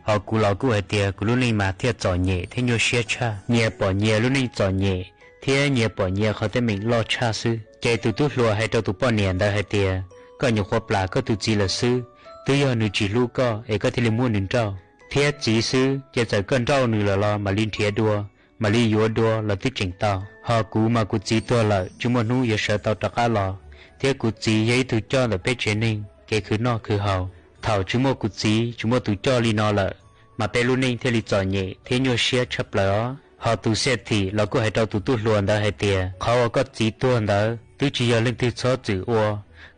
ho kuv los kuj hais tias kuv lub neej mas thiaj txom nyem thiab nyuaj siab tshaj. Nyias pom nyias lub neej txom nyem thiab nyias pom nyias qhov teeb meem loj tshaj xwb. Ces tus tub hluas hais rau tus poj niam ntawd hais tias, koj nyuam qhuav plam koj tus txiv lawm xwb, twb yog nws tsis hlub koj es koj thiaj li muab nws nrauj. Thiab txiv xwb ces txawm koj nrauj nws lawm los mam li nrhiav dua, mam li yuav dua los twb tseem tau. Ho kuv mas kuv txiv tuag lawm tsis muaj hnub yuav sawv tau rov qab los, thiab kuv txiv yog ib tug coj ntawm peb tsev neeg kev khwv noj khwv haus. Thaum tsis muaj kuv txiv tsis muaj tus coj li no lawm, mas peb lub neej thiaj li txom nyem thiab nyuaj siab tshaj plaws os. Ho tus xej thim los kuj hais rau tus tub hluas ntawd hais tias, qhov uas koj txiv tuag ntawd twb tsis yog leej twg txhob txwm ua,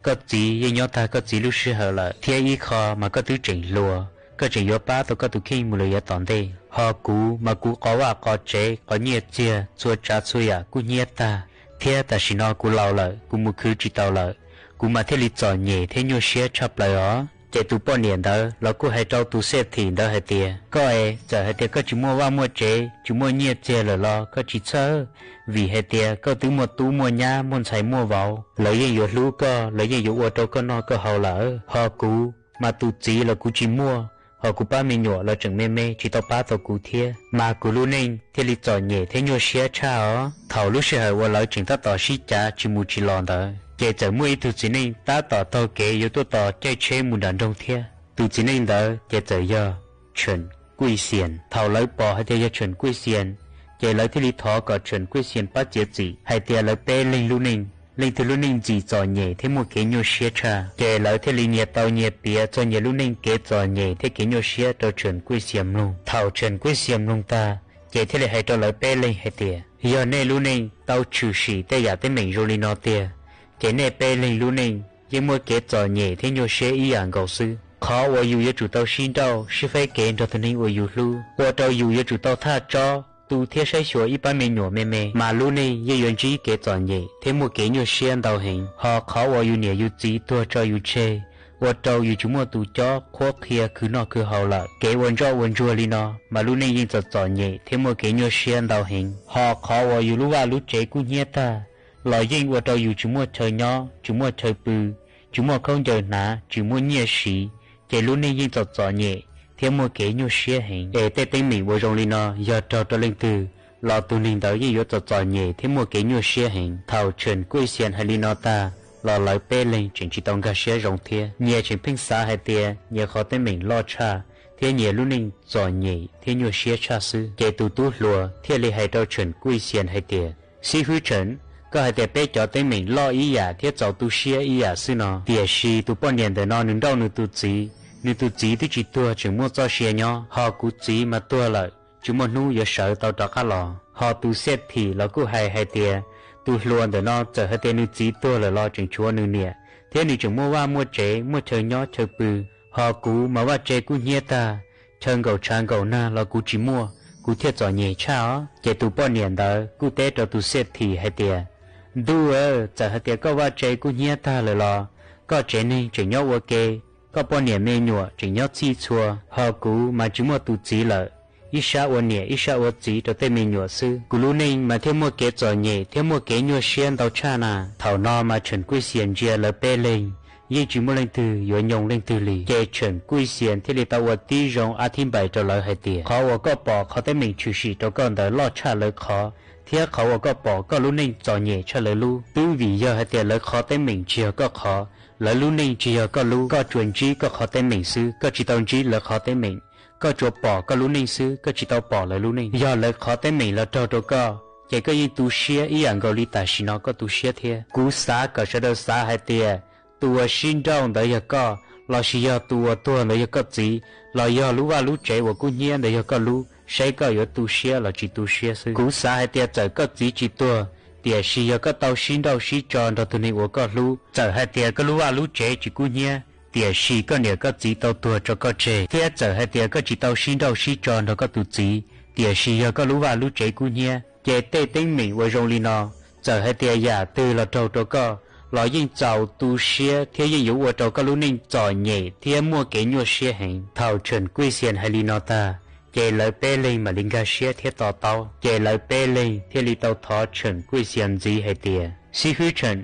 koj txiv yeej nyob tag koj txiv lub sij hawm lawm, thiab ib qho mas koj twb tseem hluas, koj tseem yuav pab tau koj tus kheej mus lawm yav tom ntej. Ho kuv mas kuv qhov vaj qhov tsev qhov nyiaj txiag txhua tsav txhua yam kuj hnyiab tag, thiab tam sim no kuv laus lawm kuv mus khwv tsis tau lawm, kuv mas thiaj li txom nyem thiab nyuaj siab tshaj plaws os. Ces tus poj niam ntawd los kuj hais rau tus xej thim ntawd hais tias, koj es txawm hais tias koj tsis muaj vaj muaj tsev tsis muaj nyiaj txiag lawm los koj tsis txhawj, vim hais tias koj twb muaj tub muaj nyab muaj ntxhais muaj vauv, lawv yeej yuav hlub koj, lawv yeej yuav ua rau koj noj koj haus lawm. Ho kuv mas tus txiv los kuv tsis muaj, ho kuv pab me nyuam los tseem me me tsis tau pab tau kuv thiab, mas kuv lub neej thiaj li txom nyem thiab nyuaj siab tshaj os. Thaum lub sij hawm uas lawv tseem tab tom sib cav tsis mus tsis los ntawd, ces txawm muaj ib tug txiv neej tab tom taug kev yuav tuaj tos caij tsheb mus nram nroog thiab. Tus txiv neej ntawd ces txawm yog Tshawm Kuj Xias. Thaum lawv pom hais tias yog Tshawm Kuj Xias, ces lawv thiaj li thov kom Tshawm Kuj Xias pab txiav txim hais tias lawv peb leeg lub neej, leej twg lub neej ntxim txom nyem thiab muaj kev nyuaj siab tshaj. Ces lawv thiaj li nyias tau nyias piav txog nyias lub neej kev txom nyem thiab kev nyuaj siab rau Tshawm Kuj Xias mloog. Thaum Tshawm Kuj Xias mloog tag, ces thiaj li hais rau lawv peb leeg hais tias, yog nej lub neej tau tshwm sim tej yam teeb meem zoo li no tiag, ces nej peb leeg lub neej yeej muaj kev txom nyem thiab nyuaj siab ib yam nkaus xwb. Qhov uas yus yuav tsum tau sib nrauj sib faib kev nrog tus neeg uas yus hlub, ua rau yus yuav tsum tau thaj tsob tu thiab saib xyuas ib pab me nyuam me me, mas lub neej yeej yuav ntsib kev txom nyem thiab muaj kev nyuaj siab ntau heev. Ho qhov uas yus niam yus txiv tuag tso yus tseg, ua rau yus tsis muaj tus cob qhuab qhia khwv noj khwv haus lawm. Kev ua ntsoj ua ntsuag li no, mas lub neej yeej txom txom nyem thiab muaj kev nyuaj siab ntau heev. Ho qhov uas yus lub vaj lub tsev kub hnyiab tag, los yeej ua rau yus tsis muaj chaw nyob, tsis muaj chaw pw, tsis muaj khaub ncaws hnav, tsis muaj nyiaj siv, ces lub neej yeej txom txom nyem thiab muaj kev nyuaj siab heev. Es tej teeb meem uas zoo li no yog raug rau leej twg, los tus neeg ntawd yeej yuav txom txom nyem thiab muaj kev nyuaj siab heev. Thaum Tshawm Kuj Xias hais li no tag, los lawv peb leeg tseem tsis tau nkag siab zoo thiab, nyias tseem pheej xav hais tias nyias qhov teeb meem loj tshaj, thiab nyias lub neej txom nyem thiab nyuaj siab tshaj xwb. Ces tus tub hluas thiaj li hais rau Tshawm Kuj Xias hais tias, xib hwb Tshawm, koj hais tias peb cov teeb meem loj ib yam thiab txaus tu siab ib yam xwb no, tiam sis tus poj niam ntawm no nws nrauj nws tus txiv, nws tus txiv twb tsis tuag tseem muaj txoj sia nyob, ho kuv txiv mas tuag lawm tsis muaj hnub yuav sawv tau rov qab los. Ho tus xej thim los kuj hais hais tias, tus hluas ntawm no txawm hais tias nws txiv tuag lawm los tseem tshuav nws niam, thiab nws tseem muaj vaj muaj tsev muaj chaw nyob chaw pw, ho kuv mas vaj tse kub hnyiab tag, chaw nkaum tshav nkaum nag los kuv tsis muaj, kuv thiaj txom nyem tshaj os. Ces tus poj niam ntawd kuj teb rau tus xej thim hais tias, ntuj aw, txawm hais tias koj vaj tse kub hnyiab tag lawm los koj tsev neeg tseem nyob ua ke, koj poj niam me nyuam tseem nyob txhij txhua, ho kuv mas tsis muaj tus txiv lawm, ib sab ua niam ib sab ua txiv rau tej me nyuam xwb. Kuv lub neej mas thiaj muaj kev txom nyem thiab muaj kev nyuaj siab ntau tshaj na. Thaum no mas Tshawm Kuj Xias ntsia lawv peb leeg, yeej tsis muaj leej twg yuav nyoo leej twg li. Ces Tshawm Kuj Xias thiaj li tau ua tib zoo ab thib npais rau lawv hais tias, qhov uas koj pom qhov teeb meem tshwm sim rau koj ntawd loj tshaj lawv qhov, thiab qhov uas koj pom koj lub neej txom nyem tshaj lawv lub, twb vim yog hais tias lawv qhov teeb meem tsis yog koj qhov, lawv lub neej tsis yog koj lub, koj tsuas ntsib koj qhov teeb meem xwb, koj tsis tau ntsib lawv qhov teeb meem. Koj tsuas pom koj lub neej xwb, koj tsis tau pom lawv lub neej. Yog lawv qhov teeb meem los raug rau koj, ces koj yeej tu siab ib yam nkaus li tam sim no koj tu siab thiab. Kuv xav kom sawv daws xav hais tias tus uas sib nrauj ntawd yog koj, los sis yog tus uas tuag ntawd yog koj txiv, los yog lub vaj lub tsev uas kub hnyiab ntawd yog koj lub, saib koj yuav tu siab los tsis tu siab xwb. Kuv xav hais tias txawm koj txiv tsis tuag, tiam sis yog koj tau sib nrauj sib tso nrog tus neeg uas koj hlub, txawm hais tias koj lub vaj lub tsev tsis kub hnyiab, tiam sis koj niam koj txiv tau tuag tso koj tseg, thiab txawm hais tias koj tsis tau sib nrauj sib tso nrog koj tus txiv, tiam sis yog koj lub vaj lub tsev kub hnyiab, ces tej teeb meem uas zoo li no, txawm hais tias yam twg los raug rau koj, los yeej txaus tu siab thiab yeej yuav ua rau koj lub neej txom nyem thiab muaj kev nyuaj siab heev. Thaum Tshawm Kuj Xias hais li no tag, ces lawv peb leeg mam li nkag siab thiab to taub. Ces lawv peb leeg thiaj li tau thov Tshawm Kuj Xias ntxiv hais tias, Xib hwb Tshawm,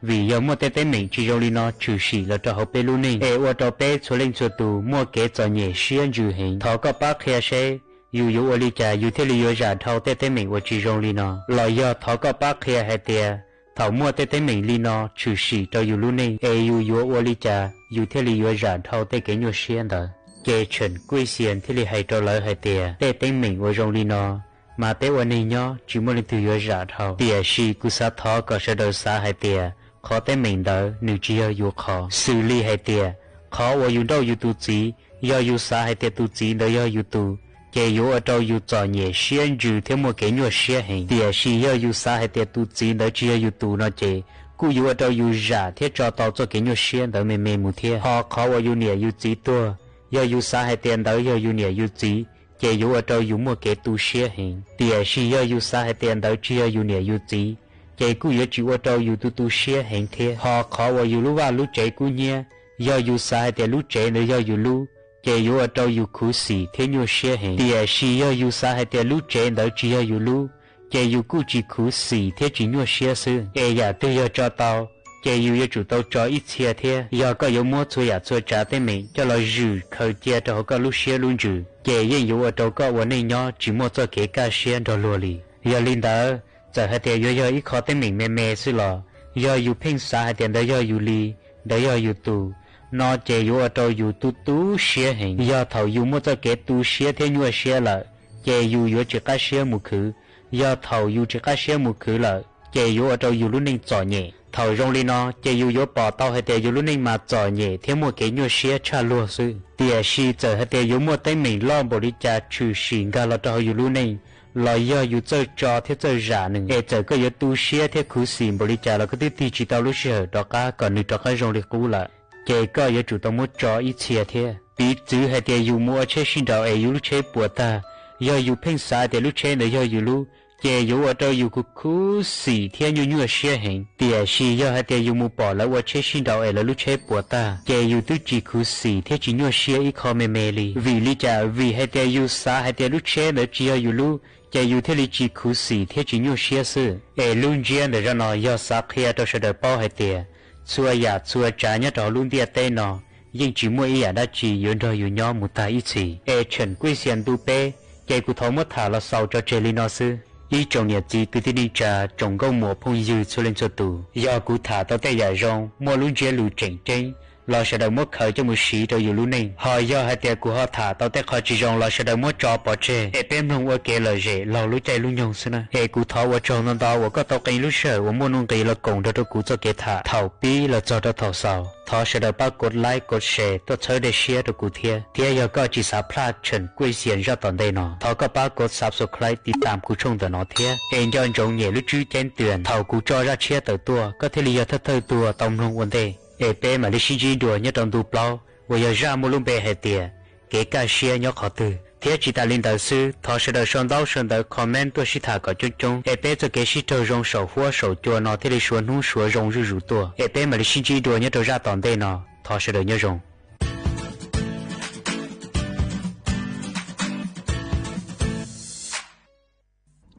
vim yog muaj tej teeb meem tsis zoo li no tshwm sim los rau hauv peb lub neej es ua rau peb txhua leej txhua tus muaj kev txom nyem siab ntsws heev. Thov koj pab qhia seb yus yuav ua li cas yus thiaj li yuav zam dhau tej teeb meem uas tsis zoo li no. Los yog thov koj pab qhia hais tias thaum muaj tej teeb meem li no tshwm sim rau yus lub neej es yus yuav ua li cas yus thiaj li yuav zam dhau tej kev nyuaj siab ntawd. Ces Tshawm Kuj Xias thiaj li hais rau lawv hais tias, Tej teeb meem uas zoo li no, mas peb ua neeg nyob tsis muaj leej twg yuav zam dhau. Tiam sis kuv xav thov kom sawv daws xav hais tias qhov teeb meem ntawd nws tsis yog yus qhov. Xws li hais tias, qhov uas yus nrauj yus tus txiv, yog yus xav hais tias tus txiv ntawd yog yus tus, ces yuav ua rau yus txom nyem siab ntsws thiab muaj kev nyuaj siab heev. Tiam sis yog yus xav hais tias tus txiv ntawd tsis yog yus tus no ces kuj yuav ua rau yus zam thiab tso tau txoj kev nyuaj siab ntawd me me mus thiab. Ho qhov uas yus niam yus txiv tuag, yog yus xav hais tias ntawd yog yus niam yus txiv, ces yuav ua rau yus muaj kev tu siab heev. Tiam sis yog yus xav hais tias ntawd tsis yog yus niam yus txiv, ces kuj yuav tsis ua rau yus tu tu siab heev thiab. Ho qhov uas yus lub vaj lub tsev kub hnyiab, yog yus xav hais tias lub tsev ntawd yog yus lub, ces yuav ua rau yus khuv xim thiab nyuaj siab heev. Tiam sis yog yus xav hais tias lub tsev ntawd tsis yog yus lub, ces yus kuj tsis khuv xim thiab tsis nyuaj siab xwb. Es yam twg yog tso tau, ces yus yuav tsum tau tso ib txhia thiab. Yog koj yuav muab txhua yam txhua tsav teeb meem coj los zwm khaws cia rau hauv koj lub siab lub ntsws, ces yeej yuav ua rau koj ua neej nyob tsis muaj txoj kev kaj siab nrog luag li. Yog li ntawd, txawm hais tias yuav yog ib qho teeb meem me me xwb los, yog yus pheej xav hais tias ntawd yog yus li, ntawd yog yus tus, no ces yuav ua rau yus tu tu siab heev. Yog thaum yus muaj txoj kev tu siab thiab nyuaj siab lawm, ces yus yuav tsis qab siab mus khwv. Yog thaum yus tsis qab siab mus khwv lawm, ces yuav ua rau yus lub neej txom nyem. Thaum zoo li no, ces yus yuav pom tau hais tias yus lub neej mas txom nyem thiab muaj kev nyuaj siab tshaj luag xwb. Tiam sis txawm hais tias yuav muaj teeb meem loj npaum li cas tshwm sim nkag los rau hauv yus lub neej, los yog yus txawj tso thiab txawj zam nws, es txawm koj yuav tu siab thiab khuv xim npaum li cas los koj twb tig tsis tau lub sij hawm rov qab kom nws rov qab zoo li qub lawm, ces koj yuav tsum tau muab tso ib txhia thiab. Piv txwv hais tias yus mus ua tsheb sib nraus es yus lub tsheb puas tag, yog yus pheej xav tias lub tsheb ntawd yog yus lub, ces yuav ua rau yus khuv khuv xim thiab nyuaj nyuaj siab heev. Tiam sis yog hais tias yus mus pom lawv ua tsheb sib nraus es lawv lub tsheb puas tag, ces yus twb tsis khuv xim thiab tsis nyuaj siab ib qho me me li. Vim li cas? Vim hais tias yus xav hais tias lub tsheb ntawd tsis yog yus lub, ces yus thiaj li tsis khuv xim thiab tsis nyuaj siab xwb. Es lub ntsiab ntawm zaj no yog xav qhia rau sawv daws paub hais tias txhua yam txhua tsav nyob rau hauv lub ntiaj teb no yeej tsis muaj ib yam dab tsi yuav nrog yus nyob mus tag ib txhis. Es Tshawm Kuj Xias ntu peb, ces kuv thov muab tham los xaus tso tseg li no xwb. Ib tsoom niam txiv kwv tij neej tsa, tsoom nkauj muam phooj ywg txhua leej txhua tus, yog kuv tham tau tej yam zoo muaj lub ntsiab lus tseem ceeb los sawv daws muab khaws coj mus siv rau yus lub neej. Ho yog hais tias kuv ho tham tau tej qho tsis zoo los sawv daws muab tso pov tseg es peb mloog ua kev lom zem laug lub caij lub nyoog xwb na. Es kuv thov ua tsaug ntau ntau uas koj tau qee lub sij hawm uas muaj nuj nqis los koom nrog rau kuv txoj kev tham thaum pib los txog rau thaum xaus. Thov sawv daws pab kov like kov share tuaj txhawb dej siab rau kuv thiab. Thiab yog koj tsis xav plhaj Tshawm Kuj Xias zaj tom ntej no, thov koj pab kov subscribe tiv tam kuv tshooj ntawm no thiab, es nco ntsoov nyem lub tswb ceeb twm thaum kuv tso zaj tshiab tawm tuaj koj thiaj li yog thawj thawj tug tau mloog ua ntej. Es peb mam li sib ntsib dua nyob rau ntu plaub uas yog zaj muaj lub npe hais tias kev kaj siab nyob qhov twg. Thiab tsis tas li ntawd xwb, thov sawv daws sau ntaub sau ntawv comment tuaj sib tham kom coob coob, es peb txoj kev sib raug zoo saum huab saum cua no thiaj li suav hnub suav zoo zuj zus tuaj. Es peb mam li sib ntsib dua nyob rau zaj tom ntej no, thov sawv daws nyob zoo.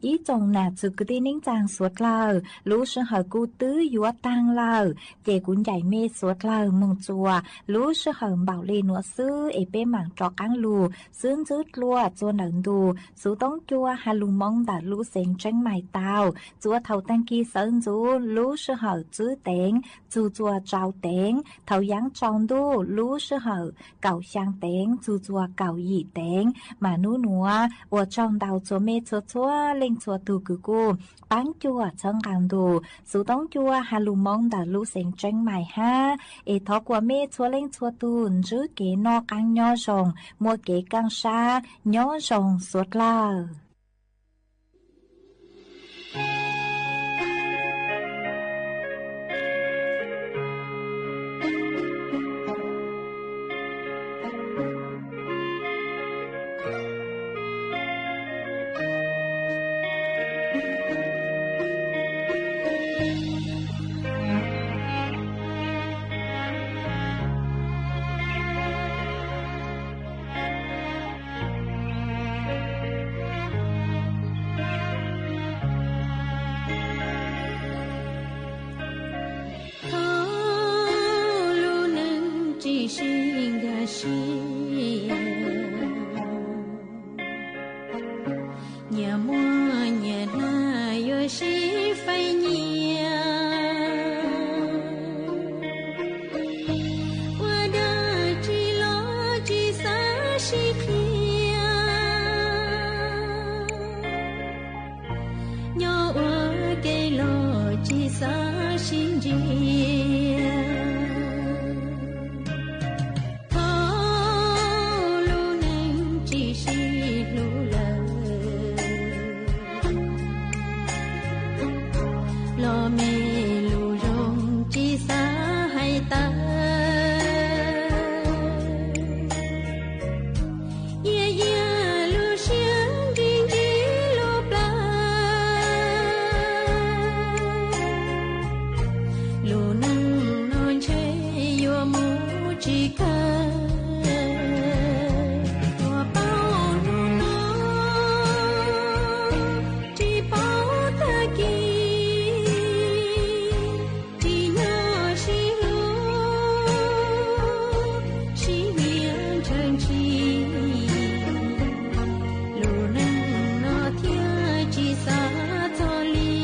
Ib tsoom nam txiv kwv tij neej tsaa suav dlawg, lub sij hawm kuj twb yuav taag lawm, ces kuv ncaim mej suav dlawg moog txuas lub sij hawm npaum le nuav xwb es peb maam rov qaab lug xub ntswb dlua txua ntawm ntu xuv toob cua has lug Moob ntawm lub xeev Tseeb Maim tau. Txua thaum taag kis sawv ntxuv lub sij hawm tsib teev txug txua rau teev, thaum yaav tsaus ntuj lub sij hawm kaum xyaa teev txug txua kaum yim teev. Mas nub nuav ua tsaug ntau txua mej txhua txhua leej txhua tus kws kuj paab cuam txhawb nqaa ntu xov tooj cua has lug Moob ntawm lub xeev Tseeb Mais hab. Es thov kuas mej txhua leej txhua tug ntsib kev noj qaab nyob zoo, muaj kev kaaj sab, nyob zoo suav dlawg. Thaum lub neej tsis sib nkag siab, nyias muaj nyias nag yuav sib faib nyiam. Ua dab tsi los tsis xav sib qhia, nyob ua ke los tsis xav sib ntsia. Thaum lub neej tsis sib hlub lawm, los me lus zoo tsis xav hais tawm. Yaj yaj lub siab nrig nrig lub plawv, lub neej no ntshe yuav mus tsis kawg. Tsuas paub hnub no tsis paub tag kis, tsis nyob sib hlub sib nyiam ntshaw ntshis, lub neej no thiaj tsis xav txog li.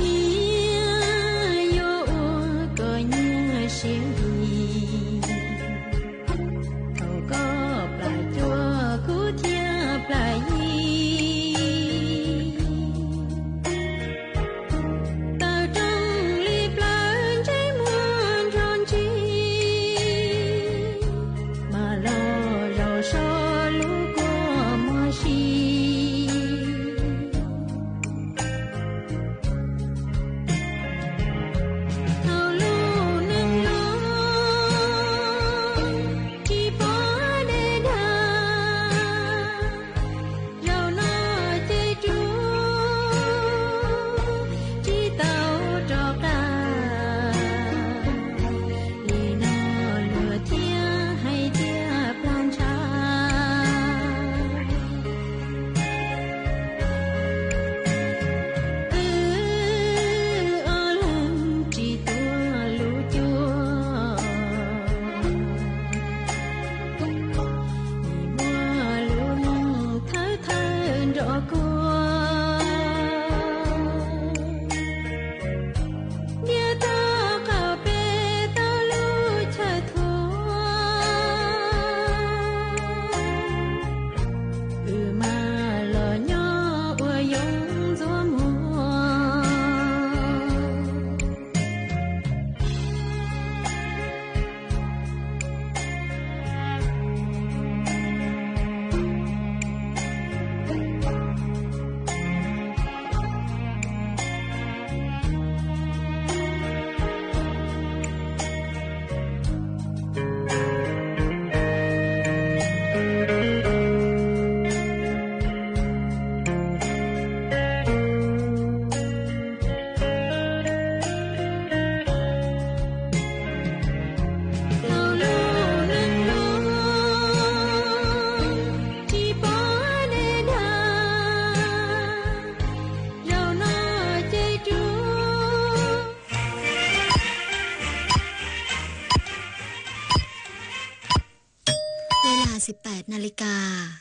Nyias yuav ua kom nyias siab nqis, thaum koj plam cuag kuv thiaj plam yig. Tawm rooj li plawv ntsej muag nrog ntsis, mas los zaum so lub kua muag si. Thaum lub neej no tsis pom deb dag, zaum no ces rub tsis tau rov qab. Li no luag thiaj hais tias plag ntshav. Wb ob leeg tsis tuav lub cuab, muaj lub neej thawj thawj nrov kuag. Ntiab toj qaum pem tau lub chaw thuam, wb mam los nyob ua yoov ntxuav muag. Ua li no, siv pem na li kas.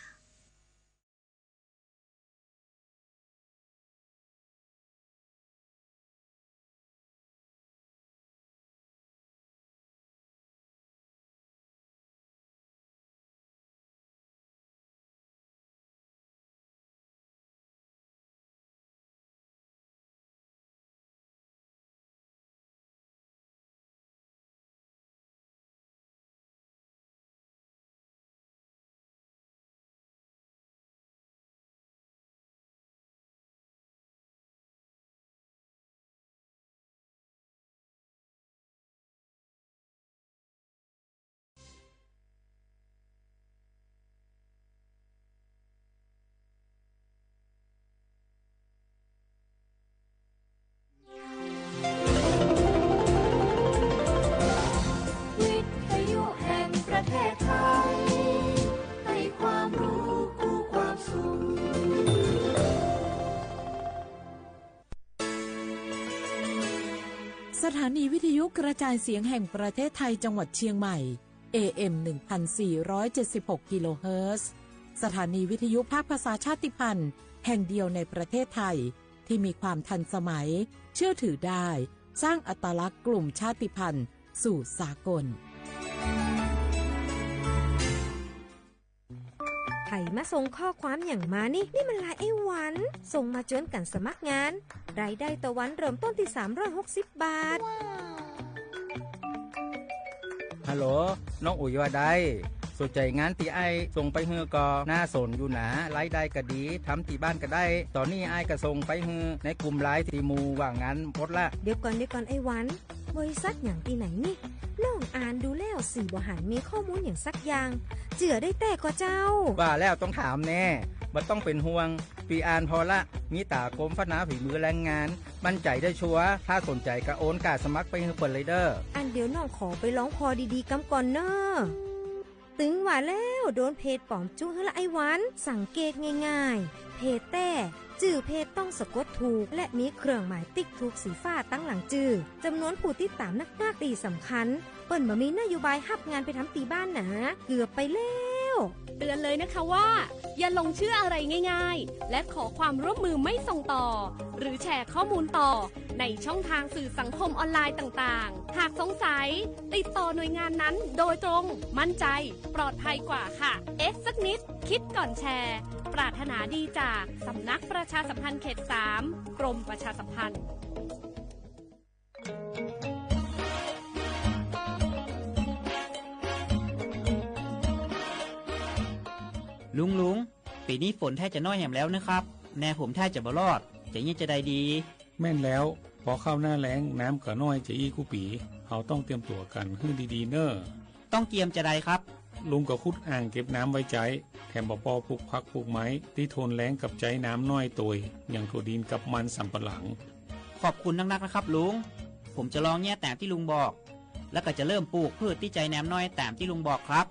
นีวิทยุกระจายเสียงแห่งประเทศไทยจังหวัดเชียงใหม่ เอ เอ็ม หนึ่งพันสี่ร้อยเจ็ดสิบหก กิโลเฮิรตซ์ สถานีวิทยุภาคภาษาชาติพันธุ์แห่งเดียวในประเทศไทย ที่มีความทันสมัย เชื่อถือได้ สร้างอัตลักษณ์กลุ่มชาติพันธุ์สู่สากล ใผมาส่งข้อความอย่างมานี่ นี่มันไลน์ไอ้หวัน ส่งมาชวนกันสมัครงาน รายได้ต่อวันเริ่มต้นที่ สามร้อยหกสิบ บาท ฮัลโหล น้องอุ๋ยว่าได สนใจงานที่ไอ้ส่งไปหื้อก็น่าสนอยู่นะ รายได้ก็ดี ทำที่บ้านก็ได้ ตอนนี้ไอ้ก็ส่งไปหื้อในกลุ่มไลน์ที่หมู่ว่างงานหมดละ เดี๋ยวก่อน เดี๋ยวก่อนไอ้หวัน บริษัทอย่างที่ไหนนี่ น้องอ่านดูแล้วสี่บ่หันมีข้อมูลอย่างสักอย่าง เจื่อได้แต้ก่อเจ้า ว่าแล้วต้องถามแน่ บ่ต้องเป็นห่วง พี่อ่านพอละ มีตากรมพัฒนาฝีมือแรงงาน มั่นใจได้ชัวร์ ถ้าสนใจก็โอนกาสมัครไปหื้อเปิ้นเลยเด้อ อันเดี๋ยวน้องขอไปลองพอดีๆกำก่อนเนอะ ตึงว่าแล้วโดนเพจปลอมจุกหื้อละไอ้หวัน สังเกตง่ายๆ เพจแต้ จื่อเพจต้องสะกดถูก และมีเครื่องหมายติ๊กถูกสีฟ้าตั้งหลังจื่อ จำนวนผู้ติดตามนักๆ ตี้สำคัญ เปิ้นบ่มีนโยบายฮับงานไปทำตีบ้านหนา เกือบไปแล้ว เตือนเลยนะคะว่า อย่าหลงเชื่ออะไรง่ายๆ และขอความร่วมมือไม่ส่งต่อ หรือแชร์ข้อมูลต่อ ในช่องทางสื่อสังคมออนไลน์ต่างๆ หากสงสัย ติดต่อหน่วยงานนั้นโดยตรง มั่นใจ ปลอดภัยกว่าค่ะ เอ๊ะสักนิด คิดก่อนแชร์ ปรารถนาดีจากสำนักประชาสัมพันธ์เขต สาม กรมประชาสัมพันธ์ ลุง ลุง ปีนี้ฝนแทบจะน้อยแหมแล้วนะครับ นาผมแทบจะบ่รอด จะเยียะจะใดดี แม่นแล้ว พอเข้าหน้าแล้ง น้ำก็น้อยจะอี้กู้ปี เฮาต้องเตรียมตั๋วกั๋นหื้อดีๆ เน่อ ต้องเตรียมจะใดครับ ลุงก็ขุดอ่างเก็บน้ำไว้ใจ๊ แถมบ่ปอปลูกผักปลูกไม้ ตี้ทนแล้งกับใจ๊น้ำน้อยโตย อย่างถั่วดินกับมันสำปะหลัง ขอบคุณนักๆ นะครับลุง ผมจะลองเยียะต๋ามตี้ลุงบอก แล้วก็จะเริ่มปลูกพืชตี้ใจ๊น้ำน้อยต๋ามตี้ลุงบอกครับ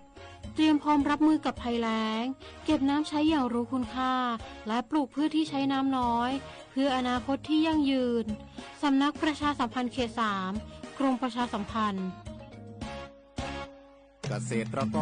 เตรียมพร้อมรับมือกับภัยแล้ง เก็บน้ำใช้อย่างรู้คุณค่า และปลูกพืชที่ใช้น้ำน้อย เพื่ออนาคตที่ยั่งยืน สำนักประชาสัมพันธ์เขต สาม กรมประชาสัมพันธ์ เกษตรกร